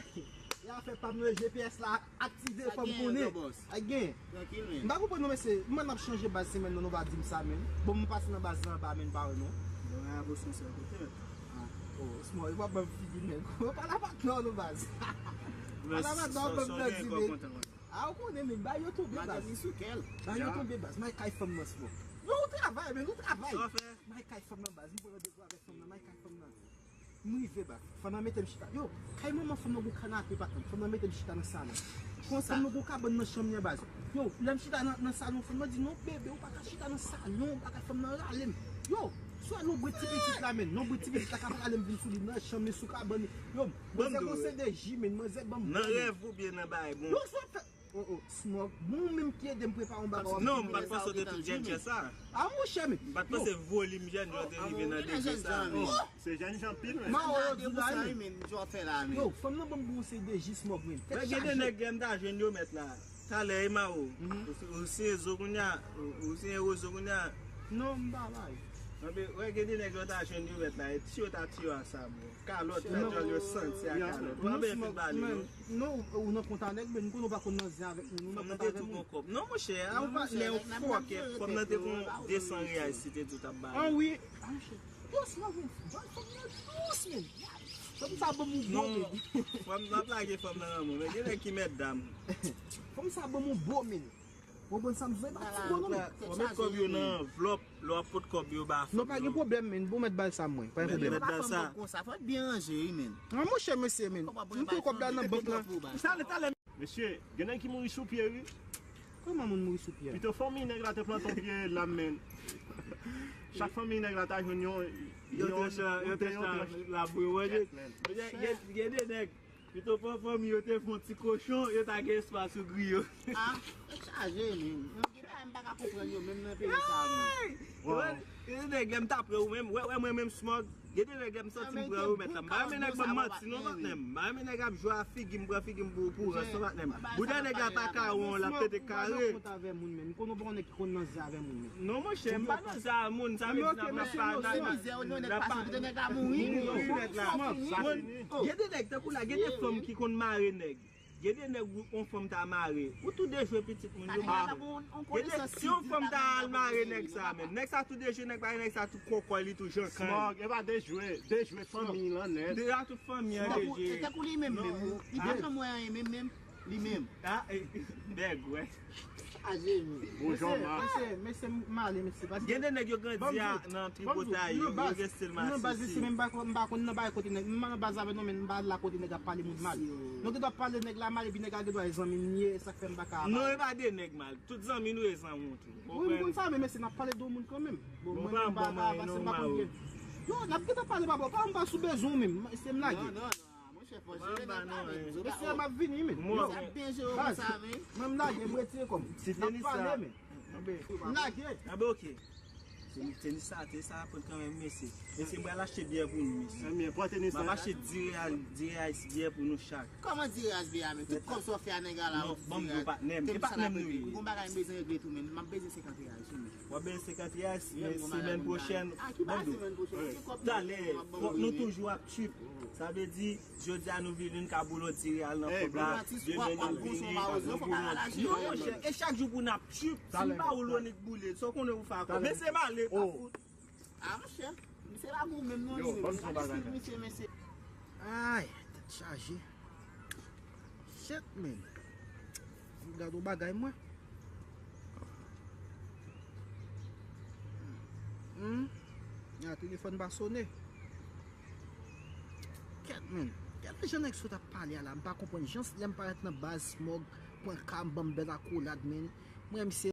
E afè pa m nan G P S la aktive, fò m konnen. Sa gen. Trankil, men. M pa konprann non, mesye. M ap chanje baz semèn nan, nou pa di m sa, men. Bon, m pase nan baz lan anba, men, pa wè non. Bon, a posyon sèl kote, men. Ah, oh, Small, ou pa ban m figi, men. Ou pa la patnè, non, baz. Pa la patnè, ou ban m nan di, men. Ah, ou konnen, men, ba yo tonbe, baz. Ba yo tonbe, baz. May kay fanm nan, Small. Yo, ou travay, men, ou travay. May kay fanm nan, baz. M pran randevou avèk fanm nan, may kay fanm nan. M rive, baz. Fanm nan mete m chita. Yo, kay manman fanm nan gon kanape pa tann. Fanm nan mete m chita nan salon. Fanm nan gon kabann nan chanm li an, baz. Yo, lè m chita nan, nan salon, fanm nan di, "Non, bebe, ou pa ka chita nan salon, ou pa ka." Fanm nan rale m. Yo, swa non bri ti pitit la, men. Non bri ti pitit la k ap rale m vin sou li nan chanm li, sou kabann li. Yo, manzè gon C D J, men. Manzè ban m. Nan rèv oubyen nan bagay, bon. Yo, swa fè Oh, oh, Smog, bon, ou menm ki ede m prepare yon bagay. Non, m pa t panse w te tout jènjan sa. Ah, monchè, men. M pa t panse volim jènjan te rive nan degre sa, men. Se jènjan pil, men. Mawo yo di la, men. Yo, fanm nan ban m bon se de ji, Smog, men. Tèt chaje. Gen de nèg m ta jwenn yo mèt la. Talè, e Mawo. Ou se, ou se zo kounye a, ou, ou se wozo kounye a. Non, m pa bay. Anben, wè, gen de nèg yo ta jwenn yo mèt la, e ti yo ta tiye a sa, bro. Kalòt, nan djòl yo santi a kalòt. Anben, fin bale, non. Non, ou nan kont a nèg, men m konnen w pa konn nan zen avèk moun, ou nan kont avè moun. Fanm nan te tou gon kòb. Non, monchè, a ou pa lè ou fòkè, fanm nan te gon de san reyal si te tou t ap ba li. Ah wi. Ah, monchè. Dous, non, men. Jwenn fanm nan dous, men. Fanm sa ban m yon bon, men. Fanm nan plage fanm nan nan men. Men gen nèg ki mèt dam. Fanm sa ban m yon bon, men. Ou konprann sa m vle ba ti bon non, men. Ou met kòb yo nan anvlòp, lè w ap pot kòb yo ba fanm nan. Non, pa gen pwoblèm, men. Bon, mèt ba l sa mwen. Pa gen pwoblèm. Mèt ba l sa. Konsa, fò w byen ranje, wi, men. Ah, monchè, mesye, men. M pran kòb la nan bank lan. Talè, talè. Mesye, gen nèg ki mouri sou pye, wi. Kòman moun mouri sou pye a? Pito fanmi nèg la te plante yon pye lam, men. Chak fanmi nèg la ta jwenn yon, yon, yon te chan labouye. Gen, gen de nèg, pito fanmi yo te fè yon ti kochon, yo ta gen espas sou griyo. Ah, tèt chaje, men. Gen bagay m pa ka konprann yo, menm nan peyi sa, men. Gen de nèg, lè m ta pre ou menm, wè, wè mwen menm Smog. Gen de nèg lè m santi m pran remèt la. M pa renmen nèg ban m manti non, patnè m. M pa renmen nèg ap jwe a figi m, pran figi m pou, pou rans non, patnè m. Boudè nèg la pa kawon, l ap pete kare. Ou pa nan kont avè moun menm. M konnen w pa yon nèg ki konn nan zen avè moun menm. Non, monchè, m pa nan zen avè moun. Sa vle di n ap pale, n ap pale. Gen de nèg tankou la, gen de fanm ki konn mare nèg. Gen de nèg ou, yon fanm ta mare. Ou tou dejwe pitit moun yo mare. Gen de, si yon fanm ta al mare nèg sa menm. Nèg sa tou dejwe, nèg pa, nèg sa tou kòkòy, li tou jankann. Smog, e pa dejwe, dejwe fanmi lan nèt. Deja tout fanmi an dejwe. E tankou li menm menm. Li pa janm wè anyen menm menm. Li menm. Ah, eh, bèg, wè. Chaje, men. Bonjou, mesye, mesye, mesye, m ale, mesye, paske gen de nèg yo grandi a, nan tripotay yo, yo rete l masisi. Nan baz isi, men m pa konn, m pa konn nan bagay kote nèg, m nan baz avè nou, men m pa la kote nèg ap pale moun mal. Nou gen dwa pale nèg la mal, epi nèg la gen dwa e zanmi m ye, e sa k fè m pa ka. Non, e pa de nèg mal. Tout zanmi nou e zanmi w tou. Wi, m konn sa, men mesye, n ap pale de yon moun kanmenm. Bon, mwen menm pa ka pase, m pa konn gen. Yo, n ap gentan pale, papa, pa m pa sou bezwen w menm. Se m lage. Non, non, non, monchè, fò jere nèg la, men. Mesye, m ap vini, men. Yo, sa byen jere konsa, men. Mwen, m lage, m retire kò m. N ap pale, men. M lage. Anben, ok. Tenis sa, tenis sa pran kanmenm, mesye. Mesye, m pral achte byè pou nou, mesye. Ebyen, pran tenis la. M ap achte dis reyal, dis reyal byè pou nou chak. Kòman dis reyal byè a, men? Tout kòb sa w fè a nèg la la. Non, ban m di w, patnè m. E patnè m nou ye. Gon bagay m bezwen regle tou, men. M ap bezwen senkant reyal sou mwen. W ap benyen senkant reyal, men semèn pwochèn, ban m di w. Talè, fòk nou toujou ap trip. Sa vle di, jodi a nou vini, n ka boule yon ti reyal nan kòb la. Demen nou vini, nou boule yon ti. Non, monchè, e chak jou pou n ap trip. Si m pa ou, Lonik boule, sa w konnen ou fè akò. Men se male, pa fout. Ah, monchè, se pa gou menm non, li menm. Misye, mesye. Ay, tèt chaje. Shit, man. Fò m gade yon bagay, mwen. Hmm? A, telefòn pa sone. Kèt, man. Gade jan nèg sot ap pale a la. M pa konprann jan lè m parèt nan baz Smog pwen ka m ban m bèl akolad, man. Mwen, misye,